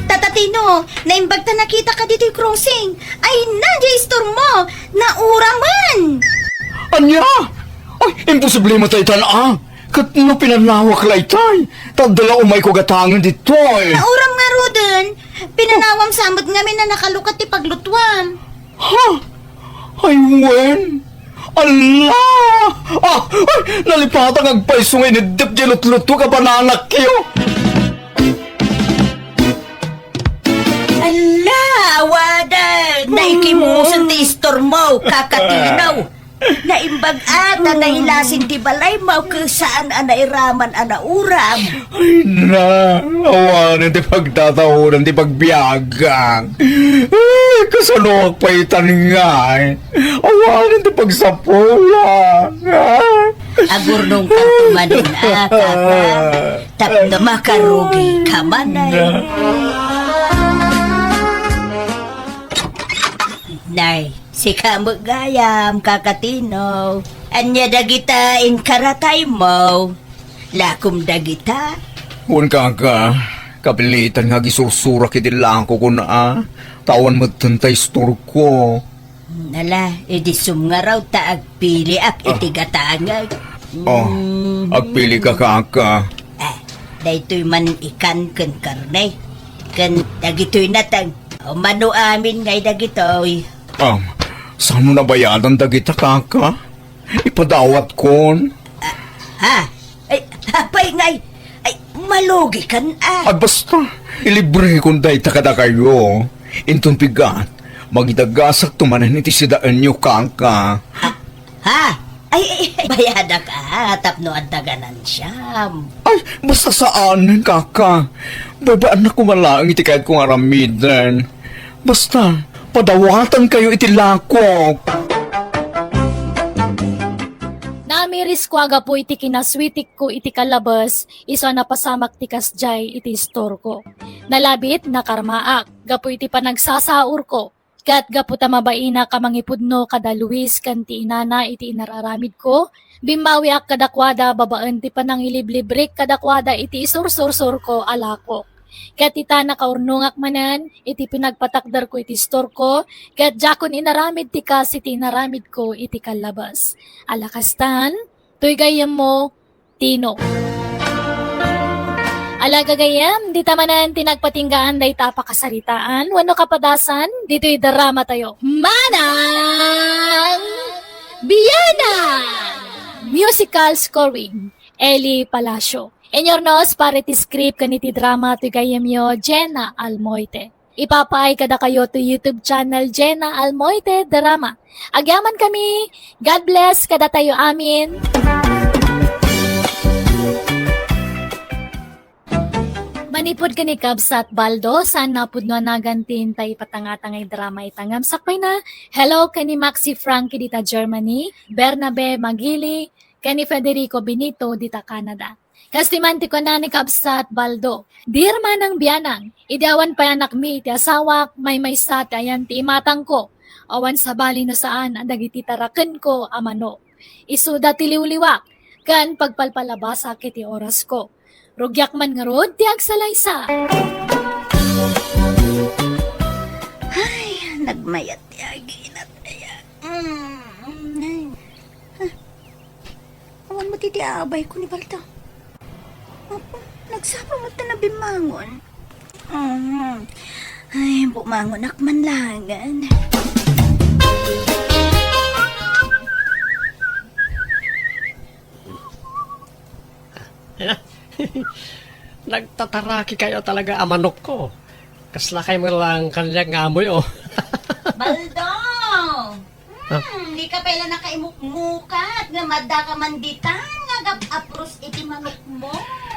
Tata Tino, naimbag ta nakitaka ditoy crossing. Ay na, diay istormo. Nauramen! Ania? Ay, imposible met daytan, a. Ket no pinanawak laytay, ta adda la umayko gatangen ditoy. Nauram ngaruden, pinanawam sa met ngamin a nakalukat ti paglutuam. Ha? Ay, wen? Ala! Ah, ay, nalipatang agpayso nga ineddep diay lutluto a bananakyo. Ala, awanen, naikimusen ti istormo, kakatinaw. Naimbag a ta nailasin ti balaymo ket saan a nairaman a nauram. Ay na, awanen ti pagtataodan ti pagbiagak. Ay, kasanoak pay itan ngay? Awanen ti pagsapulak. Agurnongkanto manen a, kaka, tapno makarugika manen. Nay, sika met gayam, kakatinaw. Ania dagita inkarataymo? Lakom dagita? Wen, kaka, kapilitan nga agisursurak iti lakokon a, ta awan metten ta istorko. Ala, idi sumngarud ta agpiliak iti gatangek. Oh, agpilika, kaka. Ah, daytoy man ikan ken karne. Ken dagitoy nateng. O, mano amin ngay dagitoy. Um, saan mo nabayadan dagita, kaka? Ipadawatkon. Ah, ha? Ay, apay ngay? Ay, malugikan, a. Ay, basta, ilibrekon dayta kadakayo. Inton pigat, mangidagasakto manen iti sidaenyo, kaka. Ah, ha? Ay, ay, ay, bayadak, a, tapno adda ganansiyam. Ay, basta saanen, kaka. Baybaannak koma laeng iti kayatko nga aramiden. Basta, padawatankayo iti lakok. Namirisko a gapu iti kinaswitikko iti kalabes, isu a napasamak ti kasdiay iti istorko. Nalabit, nakarmaak, gapu iti panagsasaurko. Ket gapu ta mabainak a mangipudno kada Luis ken ti inana iti inar-aramidko, bimmawiak kadakuada babaen ti panangiliblibrik kadakuada iti isursursurko a lakok. Ket ita, nakaurnongak manen iti pinagpatakderko iti istorko, ket diakon inaramid ti kas iti inaramidko iti kallabes. Ala kastan, toy gayyemmo, Tino. Ala gagayyem, dita manen ti nagpatinggaan dayta a pakasaritaan wenno kapadasan ditoy dramatayo. Manang Bianang! Musical scoring, Eli Palacio. Inyurnos para iti script ken iti drama ti gayyemyo, Jenna Almoite. Ipapaay kadakayo ti YouTube channel Jenna Almoite Drama. Agyamankami. God bless kadatayo amin. Manipud ken ni Kabsat Baldo, saan a pudno a nagan ti intay ipatangtangay drama ita ngem sakbayna. Hello ken ni Maxi Frankie dita Germany, Bernabe Magili, ken ni Federico Benito dita Canada. Kas ti man ti kuna ni Kabsat Baldo, "Dear Manang Bianang, idi awan pay anakmi iti asawak, maymaysa ti ayan ti imatangko. Awan sabali no saan a dagiti tarakenko a manok. Isuda ti liwliwak, ken pagpalpalabasak iti orasko. Rugiak man ngarud ti agsalaysa." Ay, nagmayat ti aginat aya. Mm, ay. Awan met iti abayko ni Baldo. Apo, nagsapa met ta nabimmangon. Mm. Ay, bumangonak man laengen. Nagtataraki kayo talaga a manokko. Kasla kay lang kaniak nga amoy, oh. Baldo! Hmm, di ka pay la nakaimukmukat nga madda ka man ditan nga agap-apros iti manokmo.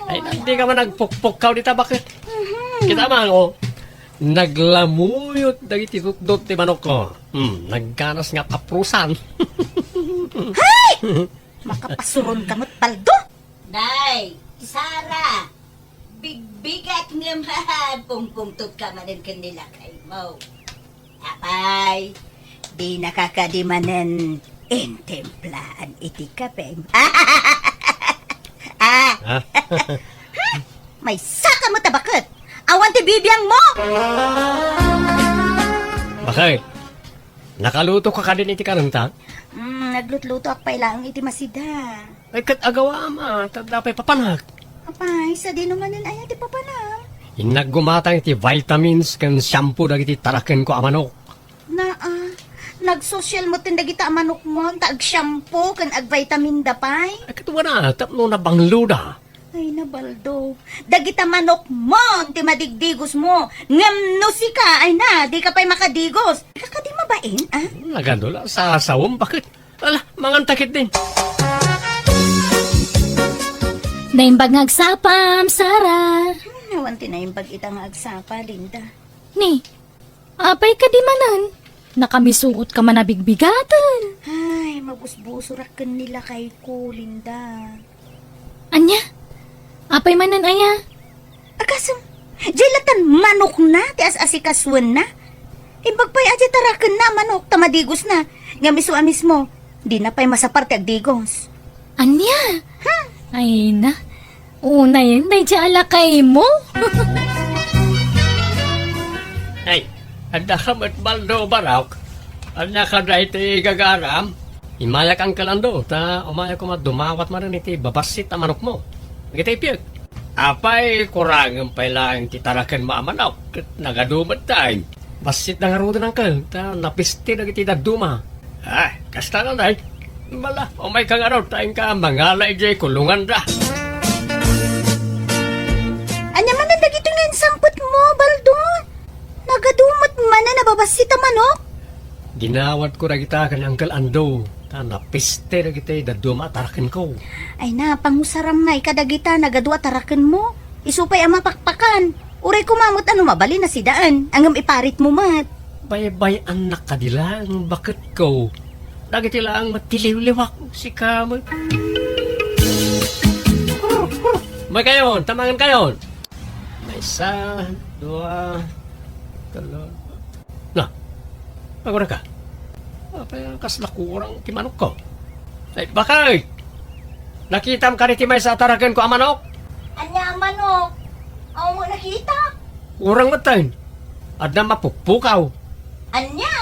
Ay, di ka man agpukpukkaw dita, baket? Mhm. Kita man, oh, naglamuyot dagiti tutdot ti manokko. Hmm, nagganas nga aprusan. Hay! Makapasuron ka met, Baldo! Nay, Sara, bigbigat ngem agpungpungtot ka manen ken ni lakaymo. Apay, dinaka kadi manen intimplaan iti kapem? Ah! Ah? Maysa ka met a baket! Awan ti bibiangmo! Bakay, nakaluto ka kadin iti karenta? Mm, Lutlutoak pay laeng iti masida. Ay, ket agawam, a, ta adda pay papanak. Apay, sadino manen aya ti papanam? Innak gumatang iti vitamins ken shampoo dagiti tarakenko a manok. Naa, nagsosial metten dagita a manokmon ta ag-shampoo ken ag-vitamin da pay? Ay, ket wana, tapno nabangloda. Ay, na, Baldo. Dagita manokmon ti madigdigosmo. Ngem no sika, ay na, dika pay makadigos. Dika kadi mabain, a? Nagadu la, sasawem, baket. Ala, manganta ketdin. Naimbag nga agsapam, Sara. Hmm, awan ti naimbag ita nga agsapa, Linda. Ni, apay kadi manen? Nakamisuot ka man a bigbigaten. Ay, mabusbusorak ken ni lakayko, Linda. Ania? Apay manen aya? Agasem, diay latan manokna ti as-asikasuenna. Imbag pay a diay tarakenna a manok ta madigosna. Ngem isu a mismo, dina pay masapar ti agdigos. Ania? Hmm. Ay na. Unay, daydiay a lakaymo. Ay, adda ka met, Baldo, Barok? Ania ka daytoy gagaram? Imayak, Uncle Ando, ta umaya koma dumawat manen iti babassit a manokmo. Dagiti piek. Apay, kurangem pay laeng ti tarakenmo a manok, ket nagadu met tayo. Bassit da ngaruden, Uncle, ta napiste dagiti dadduma. Ah, kasta ngay. Bala, umayka ngarud, ta inka mangala idiay kulonganda. Ania manen dagitoy nga insampetmo, Baldo? Nagadu met manen a babassit a manok? Dinawatko dagita ken Uncle Ando, ta napiste dagiti dadduma a tarakenko. Ay na, pangusaram ngay kadagita nagadu a tarakenmo. Isu pay a mapakpakan. Uray koma met a no mabalin a sidaen, ngem iparitmo met. Baybay-annak kadi laeng, baketko. Dagiti laeng met ti liwliwak, sika met. Umaykayon, ta mangankayon. Maysa, dua, telo. Na, agurayka. Apay, kasla kurang ti manokko. Ay, bakay! Nakitam kadi ti maysa a tarakenko a manok? Ania a manok? Awan met nakita. Kurang met tayo. Adda mapukpukaw. Ania?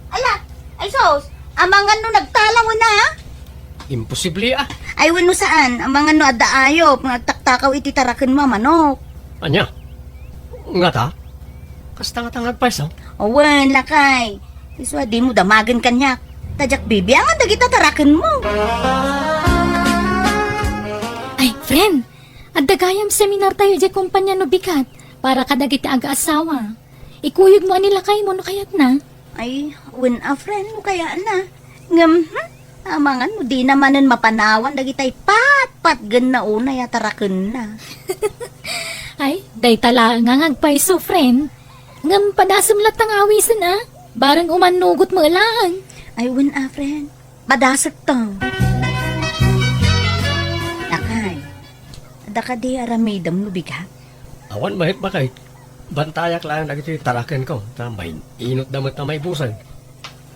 Ala, ay sus, amangan no nagtalaw na? Imposible, a. Ay, wenno saan, amangan no adda ayop nga agtaktakaw iti tarakenmo a manok. Ania? Ngata? Kasta ngata nga agpayso? Awan, lakay. Isu a dimo damagen kaniak. Ta diak bibiangan dagita tarakenmo. Ay, friend, adda gayam seminar tayo diay kompanya no bigat para kadagiti agaasawa. Ikuyogmo a ni lakaymo no kayatna. Ay, wen a, friend, no kayatna. Ngem, hmm, amangan no dina manen mapanawan dagitay patpatgenna unay a tarakenna. Ay, dayta laeng nga agpayso, friend. Ngem padasem latta nga awisen, a. Bareng umannugot met laeng. Ay, wen a, friend. Padasek to. Lakay, adda kadi aramidem no bigat? Awan met, bakay. Bantayak laeng dagiti tarakenko, ta main-inotda met a maibusen.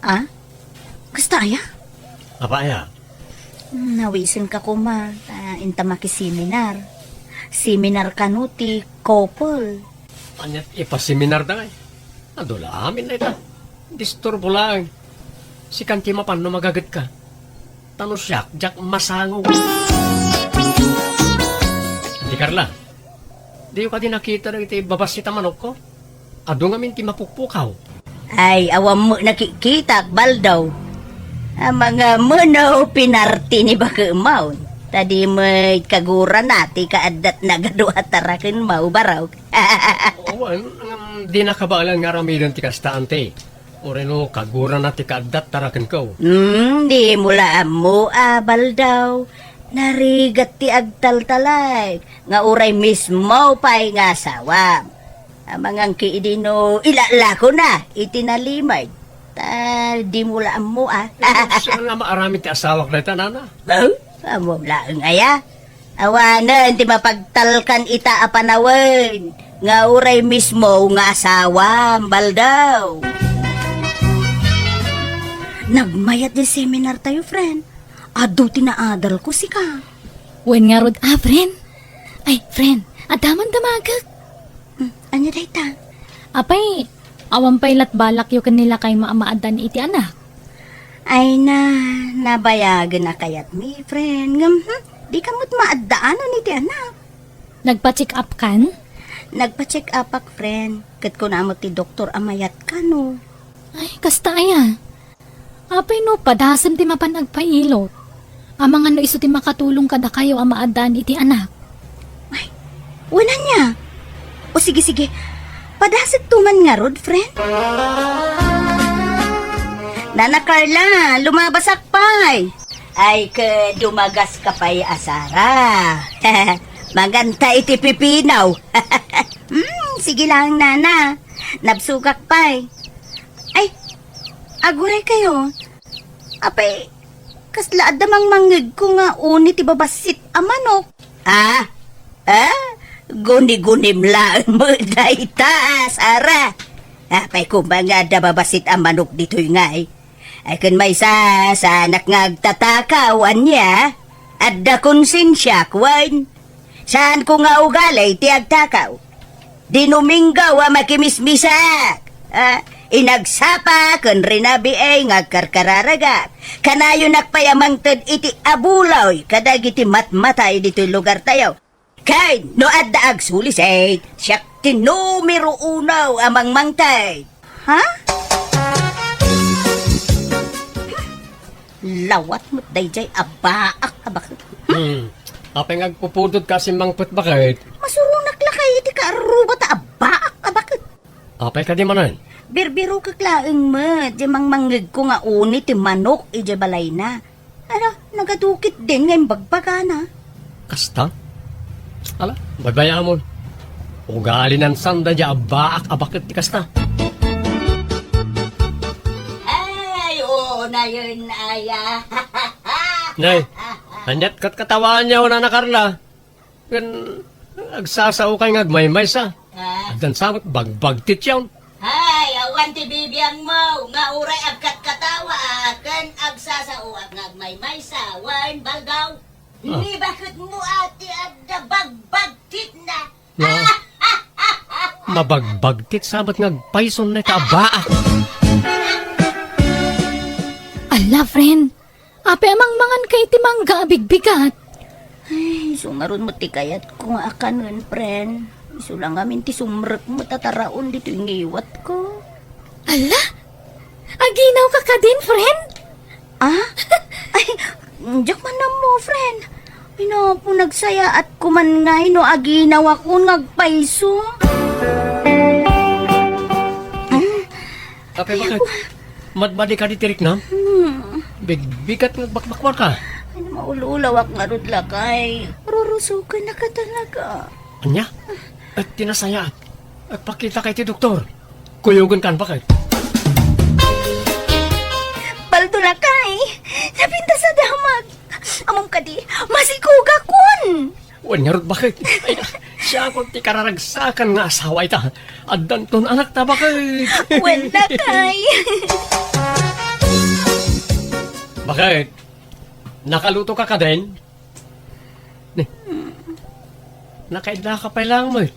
A? Kasta aya? Apay aya? Hmm, nawisenka koma, ta inta makiseminar. Seminar kano ti couple. Ania ti ipaseminar da ngay? Adu la amin dayta. Disturbo laeng. Sikan ti mapan no magagetka. Ta no siak, diak masango. Di Carla, diyo kadi nakita dagiti babassit a manokko? Adu ngamin ti mapukpukaw. Ay, awan met nakikitak, Baldaw. Amangan no pinarti ni bakemon. Ta di met kagurana ti kaaddat nagadu a tarakenmo, Barok. Awan, ngem di nakabaelan nga aramiden ti kasta, anti. Uray no kagurana ti kaaddat tarakenko. Hmm, dimo la ammo a, Baldaw. Narigat ti agtaltalek nga uray mismo pay nga asawam. Amangan ki idi no ilalakona iti nalimed. Ta dimo la ammo a. Saan nga maaramid ti asawak dayta, nana? Huh? Ammo laeng aya? Awanen ti mapagtalkan ita a panawen nga uray mismo nga asawam, Baldaw. Nagmayat diay seminar tayo, friend. Adu ti naadalko, sika. Wen ngarud a, friend. Ay, friend, adda man damagek. Hmm, ania dayta? Apay, awan pay lat balakyo ken ni lakaymo a maaddaan iti anak? Ay na, nabayagen a kayatmi, friend. Ngem, hmm, di ka met maaddaanan iti anak. Nagpa-check up kan? Nagpa-check upak, friend. Ket kuna met ti doktor a mayat kano. Ay, kasta aya. Apay no padasem ti mapan agpailot? Amangan no isu ti makatulong kadakayo a maaddaan iti anak. Ay, wen ania? O sige, sige. Padasek to man ngarud, friend. Nana Carla, lumabasak pay. Ay, ke dumagas ka pay a Sara. Manganta iti pipinaw. Hmm, sige lang, nana. Nabsugak pay. Ay, aguray kayo. Apay, kasla adda mangmangngegko nga uni ti babassit a manok. Ah? Ah? Guni-gunim laeng met dayta, Sara. Apay koma nga adda babassit a manok ditoy ngay? Ay, ken maysa, saanak nga agtatakaw, ania? Adda konsensiak, wen? Saanko nga ugali ti agtakaw. Dinuminggaw a makimismisak. Ah, inagsapa ken rinabii nga agkarkararagak. Kanayonak pay a mangted iti abuloy kadagiti matmatay ditoy lugartayo. Ken no adda agsulised, siak ti numero uno a mangmangted. Ha? Lawat met daydiay a baak a baket. Hmm. Apay nga agpupudot ka a simmangpet, baket? Masuronak lakay iti kaarruba ta a baak a baket. Apay kadi manen? Birbirokek laeng met, diay mangmangngegko nga uni ti manok idiay balayna. Ala, nagadu ketdin nga imbagbagana. Kasta? Ala, baybayamon. Ugalinan sanda diay a baak a baket ti kasta. Ay, oo, nayon, aya. Nay, aniat katkatawaan niya, Nana Carla? Ken agsasaokay nga agmaymaysa. Ah. Addan sa met bagbagtit yaon. Hay, awan ti bibiangmo nga uray agkatkatawa ken agsasaoak nga agmaymaysa wen baldaw. Ah. Ni baket mo ati adda bagbagtitna. Ah. Mabagbagtit sa met nga agpayson na ita a baak. Ala, friend. Apay a mangmangan ka iti mangga a bigbigat? Ay, isu ngarud met ti kayatko nga akanen, friend. Isu la ngamin ti sumrek met a taraon ditoy ngiwatko. Ala? Aginaw ka kadin, friend? Ah? Ay, diak man ammo, friend. Ay, napo, nagsayaat ko man ngay no aginawak nga agpayso. Ah, Apay, baket? Madmadi ka di tiriknam? Hmm. Bigbigat nga bakbakwar ka. Ay, maululawak ngarud lakay. Rurusuken na ka talaga. Anya? Et ti nasayaat. Agpakita ka iti doktor. Kuyogen kan, baket? Baldo lakay. Napintas a damag. Ammom kadi, masikugakon. Wen ngarud, baket? Ay, siak ti kararagsakan nga asawa ita. Addanton anakta, baket? Wen, lakay. Baket? Nakaluto ka kadin? Ni, nakaidda ka pay lang met.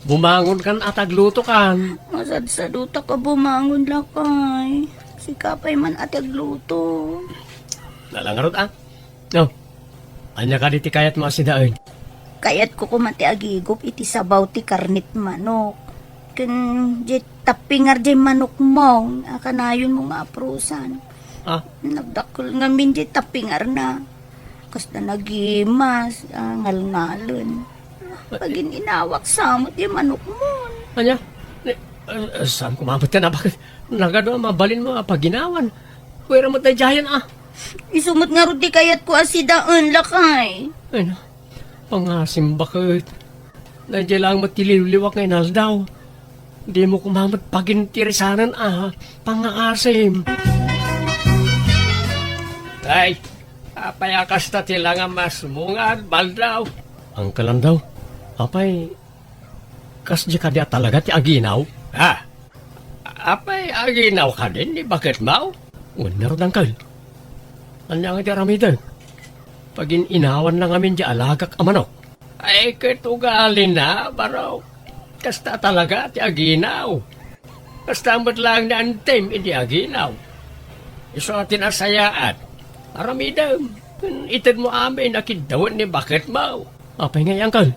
Bumangon kan a tagluto kan. Masadsadutak a bumangon, lakay. Sika pay man a tagluto. Ala ngarud, a. No. Ania kadi ti kayatmo a sidaen? Kayatko koma ti agigup iti sabaw ti karnet manok. Ken diay tappingar diay manokmo a kanayonmo nga aprusan. Ah? Nagdakkel ngamin diay tappingarna. Kasla nagimas, ah, ngalngalen. Pagin-inawak sa met diay manokmon. Ania? Ni, ah, saan ko mabatian a baket? Nagadu a mabalinmo a paginawan. Kuera met daydiayen, a. Isu met ngarud ti kayatko a sidaen, lakay. Ay, na. Pangasim, baket. Daydiay laeng met ti liwliwak nga inaldaw. Dimo koma met pagintirisanen a pangaasim. Ay, apay a kasta ti langamasmo nga agbaldaw? Angkalandaw, apay, kasdi kadi a talaga ti aginaw? Ha? Apay, aginaw kadin ni baketmo? Wen ngarud, angkel. Ania nga ti aramidek? Pagin-inawan la ngamin diay alagak a manok. Ay, ket ugalina, barok. Kasta talaga ti aginaw. Kasta met laeng ni Antim idi aginaw. Isu a ti nasayaat. Aramidem. Itedmo amin a kiddawen ni baketmo. Apay ngay, Uncle?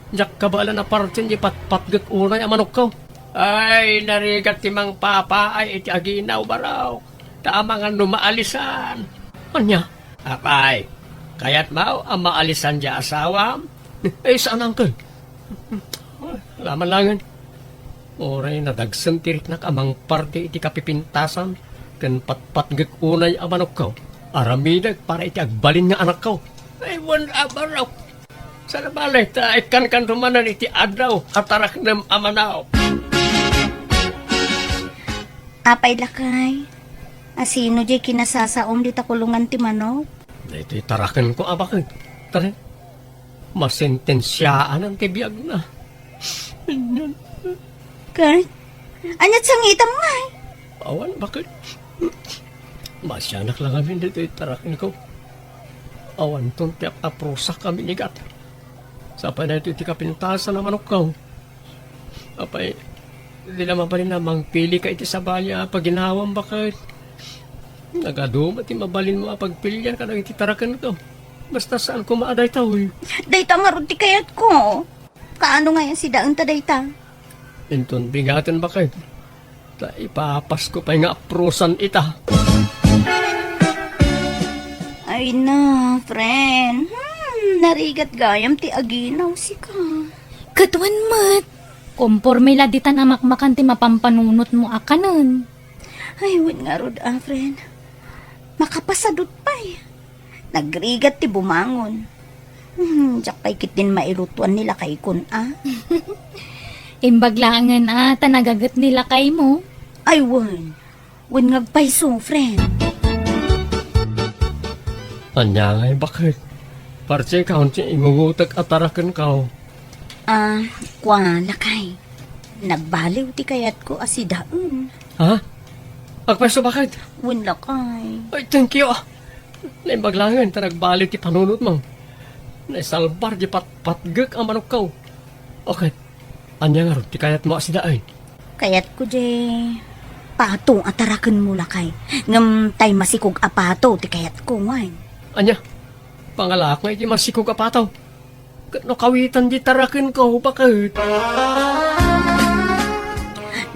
Diak kabaelan a partien ti patpatgek unay a manokko. Ay, narigat ti mangpapaay iti aginaw, barok. Ta amangan no maalisan. Ania? Apay, kayatmo a maalisan diay asawam? Ay, saan, Uncle. Laman langen. Uray nadagsen ti riknak a mangparte iti kapipintasan ken patpatgek unay a manokko. Aramidek para iti agbalin nga anakko. Ay, wen a barok. Saan a bale, ta ikkankanto manen iti addaw a taraknem a manok. Apay, lakay, asino diay kinasasaom dita kulongan ti manok? Daytoy tarakenko a baket. Tara. Masentensiaanan ti biagna. Ket, ania ti sangitam ngay? Awan, baket. Masianak la ngamin ditoy tarakenko. Awanton ti ap-aprosak a minigat. Sapay daytoy ti kapintasan a manokko. Apay, di la mabalin a mangpilika iti sabali a paginawam, baket. Nagadu met ti mabalinmo a pagpilian kadagiti tarakenko. Basta saan koma a daytoy. Dayta ngarud ti kayatko. Kaano ngay a sidaenta dayta? Inton bigaten, baket. Ta ipapasko pay nga aprosan ita. Ay na, friend. Hmm, narigat gayam ti aginaw, sika. Ket wen met, komporme la ditan a makmakan ti mapampanunotmo a kanen. Ay, wen ngarud a, friend. Makapasadut pay. Nagrigat ti bumangon. Hmm, diak pay ketdin mailutuan ni lakaykon a. Imbag laengen a, ta nagaget ni lakaymo. Ay, wen. Wen nga agpayso, friend. Ania ngay, baket? Parti ka, unti ingungutek a tarakenko. Ah, kua, lakay. Nagbaliw ti kayatko a sidaen. Ha? Agpayso, baket? Wen, lakay. Ay, thank you. Naimbag laengen ta nagbaliw ti panunotmo. Naisalbar ti patpatgek a manokko. Okay. Ania ngarud ti kayatmo a sidaen? Kayatko diay pato a tarakenmo, lakay. Ngem tay masikog a pato ti kayatko, wen. Ania? Pangalaak nga iti masikog a pato. Ket no kawitan diay tarakenko, baket.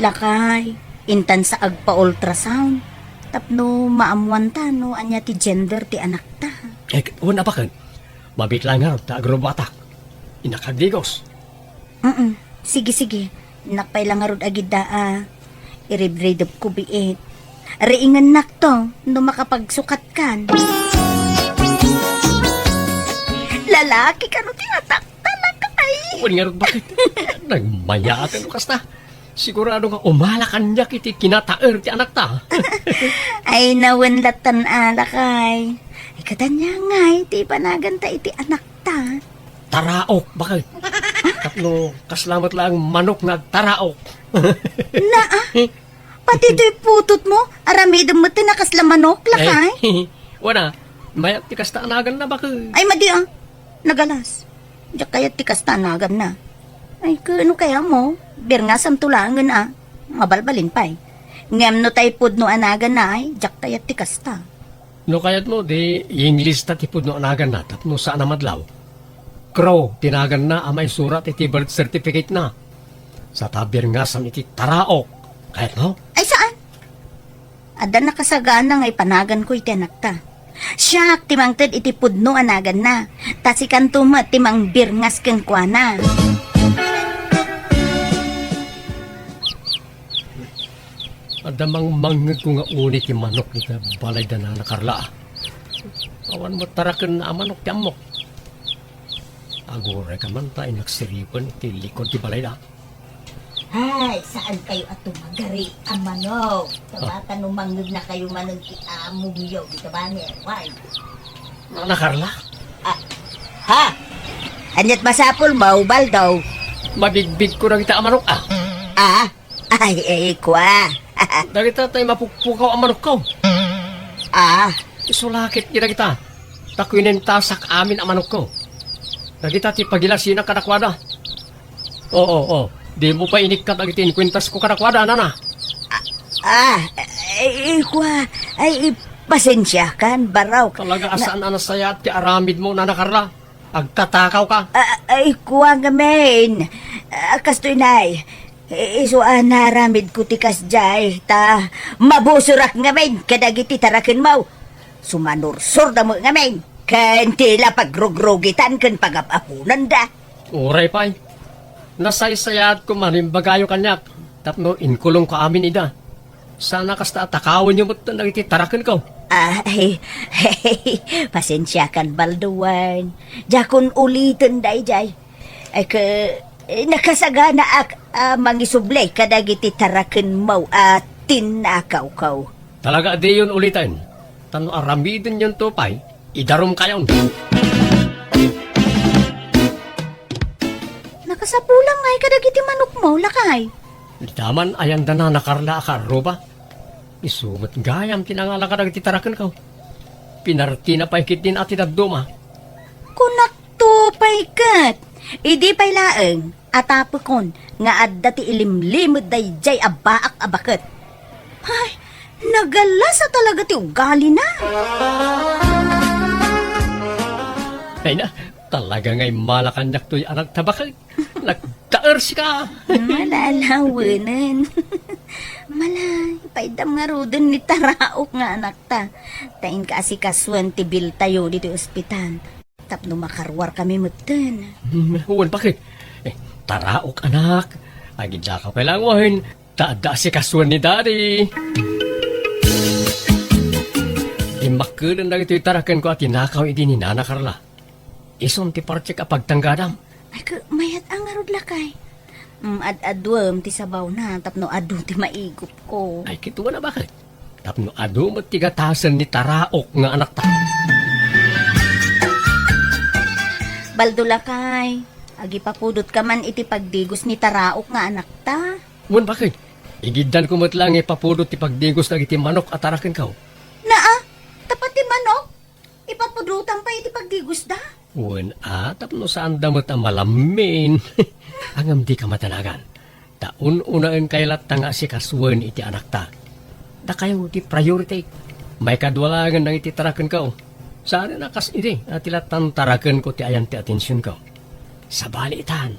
Lakay, intan sa agpa-ultrasound tapno maammoanta no ania ti gender ti anakta. Eh, wen a, baket. Mabiit laeng ngarud ta agrubatak. Innak agdigos. Mm. Sige, sige. Innak pay la ngarud agidda a iribridepko biit. Riingennakto no makapagsukatkan. Lalaki kano ti atakta, lakay? Wen ngarud, baket. Nagmayaten no kasta. Sigurado nga umala kaniak iti kinataer ti anakta. Ay, wen latta, lakay. Ay, ket ania ngay ti ipanaganta iti anakta? Taraok, baket. Tapno kasla met laeng manok nga agtaraok. Naa, pati toy putotmo, aramidem met ti nakasla manok, lakay? Eh, wen a, mayat ti kasta a naganna, baket. Ay, madi a. Nagalas. Diak kayat ti kasta a naganna. Ay, ket no kayatmo, birngasamto laengen a. Mabalbalin pay. Ngem no tay pudno a naganna, ay, diak kayat ti kasta. No kayatmo, di i-English ta ti pudno a naganna tapno saan a madlaw. Crow ti naganna a maisurat iti birth certificate-na. Sa ta birngasam iti taraok. Kayatmo? Ay, saan? Adda nakasagana nga ipanaganko iti anakta. Siak ti mangted iti pudno a naganna, ta sikanto met ti mangbirngas kenkuana. Adda mangmangngegko nga uni ti manok iti balayda Nana Carla. Awan met tarakenna a manok ti ammok. Aguray ka man ta inagsiripen iti likod ti balayda. Ay, saan kayo a tumagari a manok? Tabata no mangngegna kayo manen ti amo yo, di ka ba ni Erwan? Nana Carla? Ah, ha? Aniat masapul mo, Ubaldo? Mabigbig ko na kita a manok, ah. Ah? Ay, ay, kwa. Dagita tay mapukpukaw a manokko. Ah. Isulakit gina kita. Ta kuinentasak amin a manokko. Dagita ti pagilasina kadakwada. Oo, oo. Di mo pa inikkat dagiti inkuentasko kadakwada, nana. Ah, ah, Ay, ay, kua, ay, pasensiakan, barok. Talaga a saan a nasayaat ti aramidmo, Nana Carla. Agtatakaw ka. Ah, ay, kua ngamin. Ah, kastoy, Nay. I-, isu a naaramidko ti kasdiay, ta mabusorak ngamin kadagiti tarakenmo. Sumanursorda met ngamin, ken ti la pagrugrugitan ken pagap-aponanda. Uray pay. Nasaysayaat koma no imbagayo kaniak tapno inkulongko amin ida. Sana kasta a takawenyo met dagiti tarakenko. Ay, pasensiakan, Baldo wen. Diakon uliten daydiay. Ay, ke, eh, nakasaganaak a mangisubli kadagiti tarakenmo a tinnakawko. Talaga a diyon uliten. Tano aramidenyonto pay, idarumkayon. Nakasapulam ngay kadagiti manokmo, lakay. Dita man ayanda Nana Carla a kaarruba. Isu met gayam ti nangala kadagiti tarakenko. Pinartina pay ketdin a ti dadduma. Kunakto pay ket, idi pay laeng, atapekon nga adda ti ilimlimed daydiay a baak a baket. Ay, nagalasa talaga ti ugalina. Ay na, talaga nga immala kaniak toy anakta baket. Nagtaer sika. Malalawanen. Malay, paiddam ngaruden ni taraok nga anakta. Ta inka asikasuen ti biltayo ditoy ospital. Tapno makaruar kami metten. Hmm, wen, baket? Eh, taraok, anak. Agidakaw kay langwahen. Ta adda asikasuen ni Daddy. Dimmakkeden dagitoy tarakenko a tinakaw idi ni Nana Carla. Isun ti partiek a pagtanggadam. Ay, ka, mayat a ngarud, lakay. Mm, ad-aduem ti sabawna tapno adu ti maigupko. Ay, kitaem a baket. Tapno adu met ti gatasen ni taraok nga anakta. Baldo, lakay, agipapudot ka man iti pagdigos ni taraok nga anakta. Wen, baket. Igiddanko met laeng ipapudot ti pagdigos dagiti manok a tarakenko. Naa, ta pati manok? Ipapudotam pay iti pagdigosda? Wen a, tapno saanda met a malammin. Ngem dika madanagan. Ta un-unaenkayo latta nga asikasuen iti anakta. Dakayo ti priority. Maikadua laengen dagiti tarakenko. Saanen a kas idi a ti lattan tarakenko ti ayan ti atensionko. Sabali itan.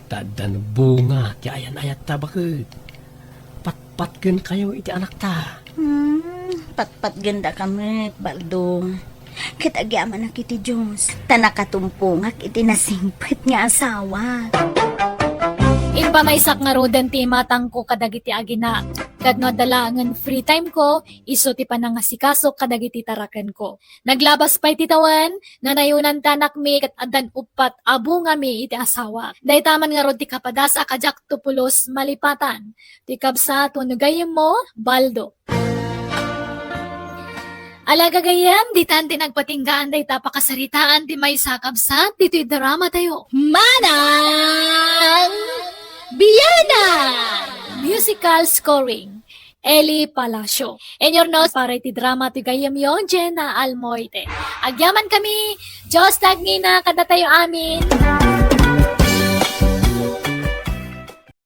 Ta addan bunga ti ayan-ayatta, baket. Patpatgenkayo iti anakta. Hmm, patpatgendaka met, Baldo. Ket agyamanak iti Dios, ta nakatumpongak iti nasingpet nga asawa. Impamaysak ngaruden ti imatangko kadagiti aginak, ket no adda laengen free time ko, isu ti panangasikasok kadagiti tarakenko. Naglabas pay ti tawen, nanayonan ti anakmi ket addan uppat a bungami iti asawak. Dayta man ngarud ti kapadas a kadiakto pulos malipatan. Ti kabsat wenno gayyemmo, Baldo. Ala gagayyem, ditan ti nagpatinggaan dayta pakasaritaan ti maysa a kabsat ditoy drama tayo. Manang Biana! Musical scoring. Eli Palacio. Inyo no, para iti drama ti gayyemyo, Jenna Almoite. Agyaman kami, Dios ti agngina kadatayo amin.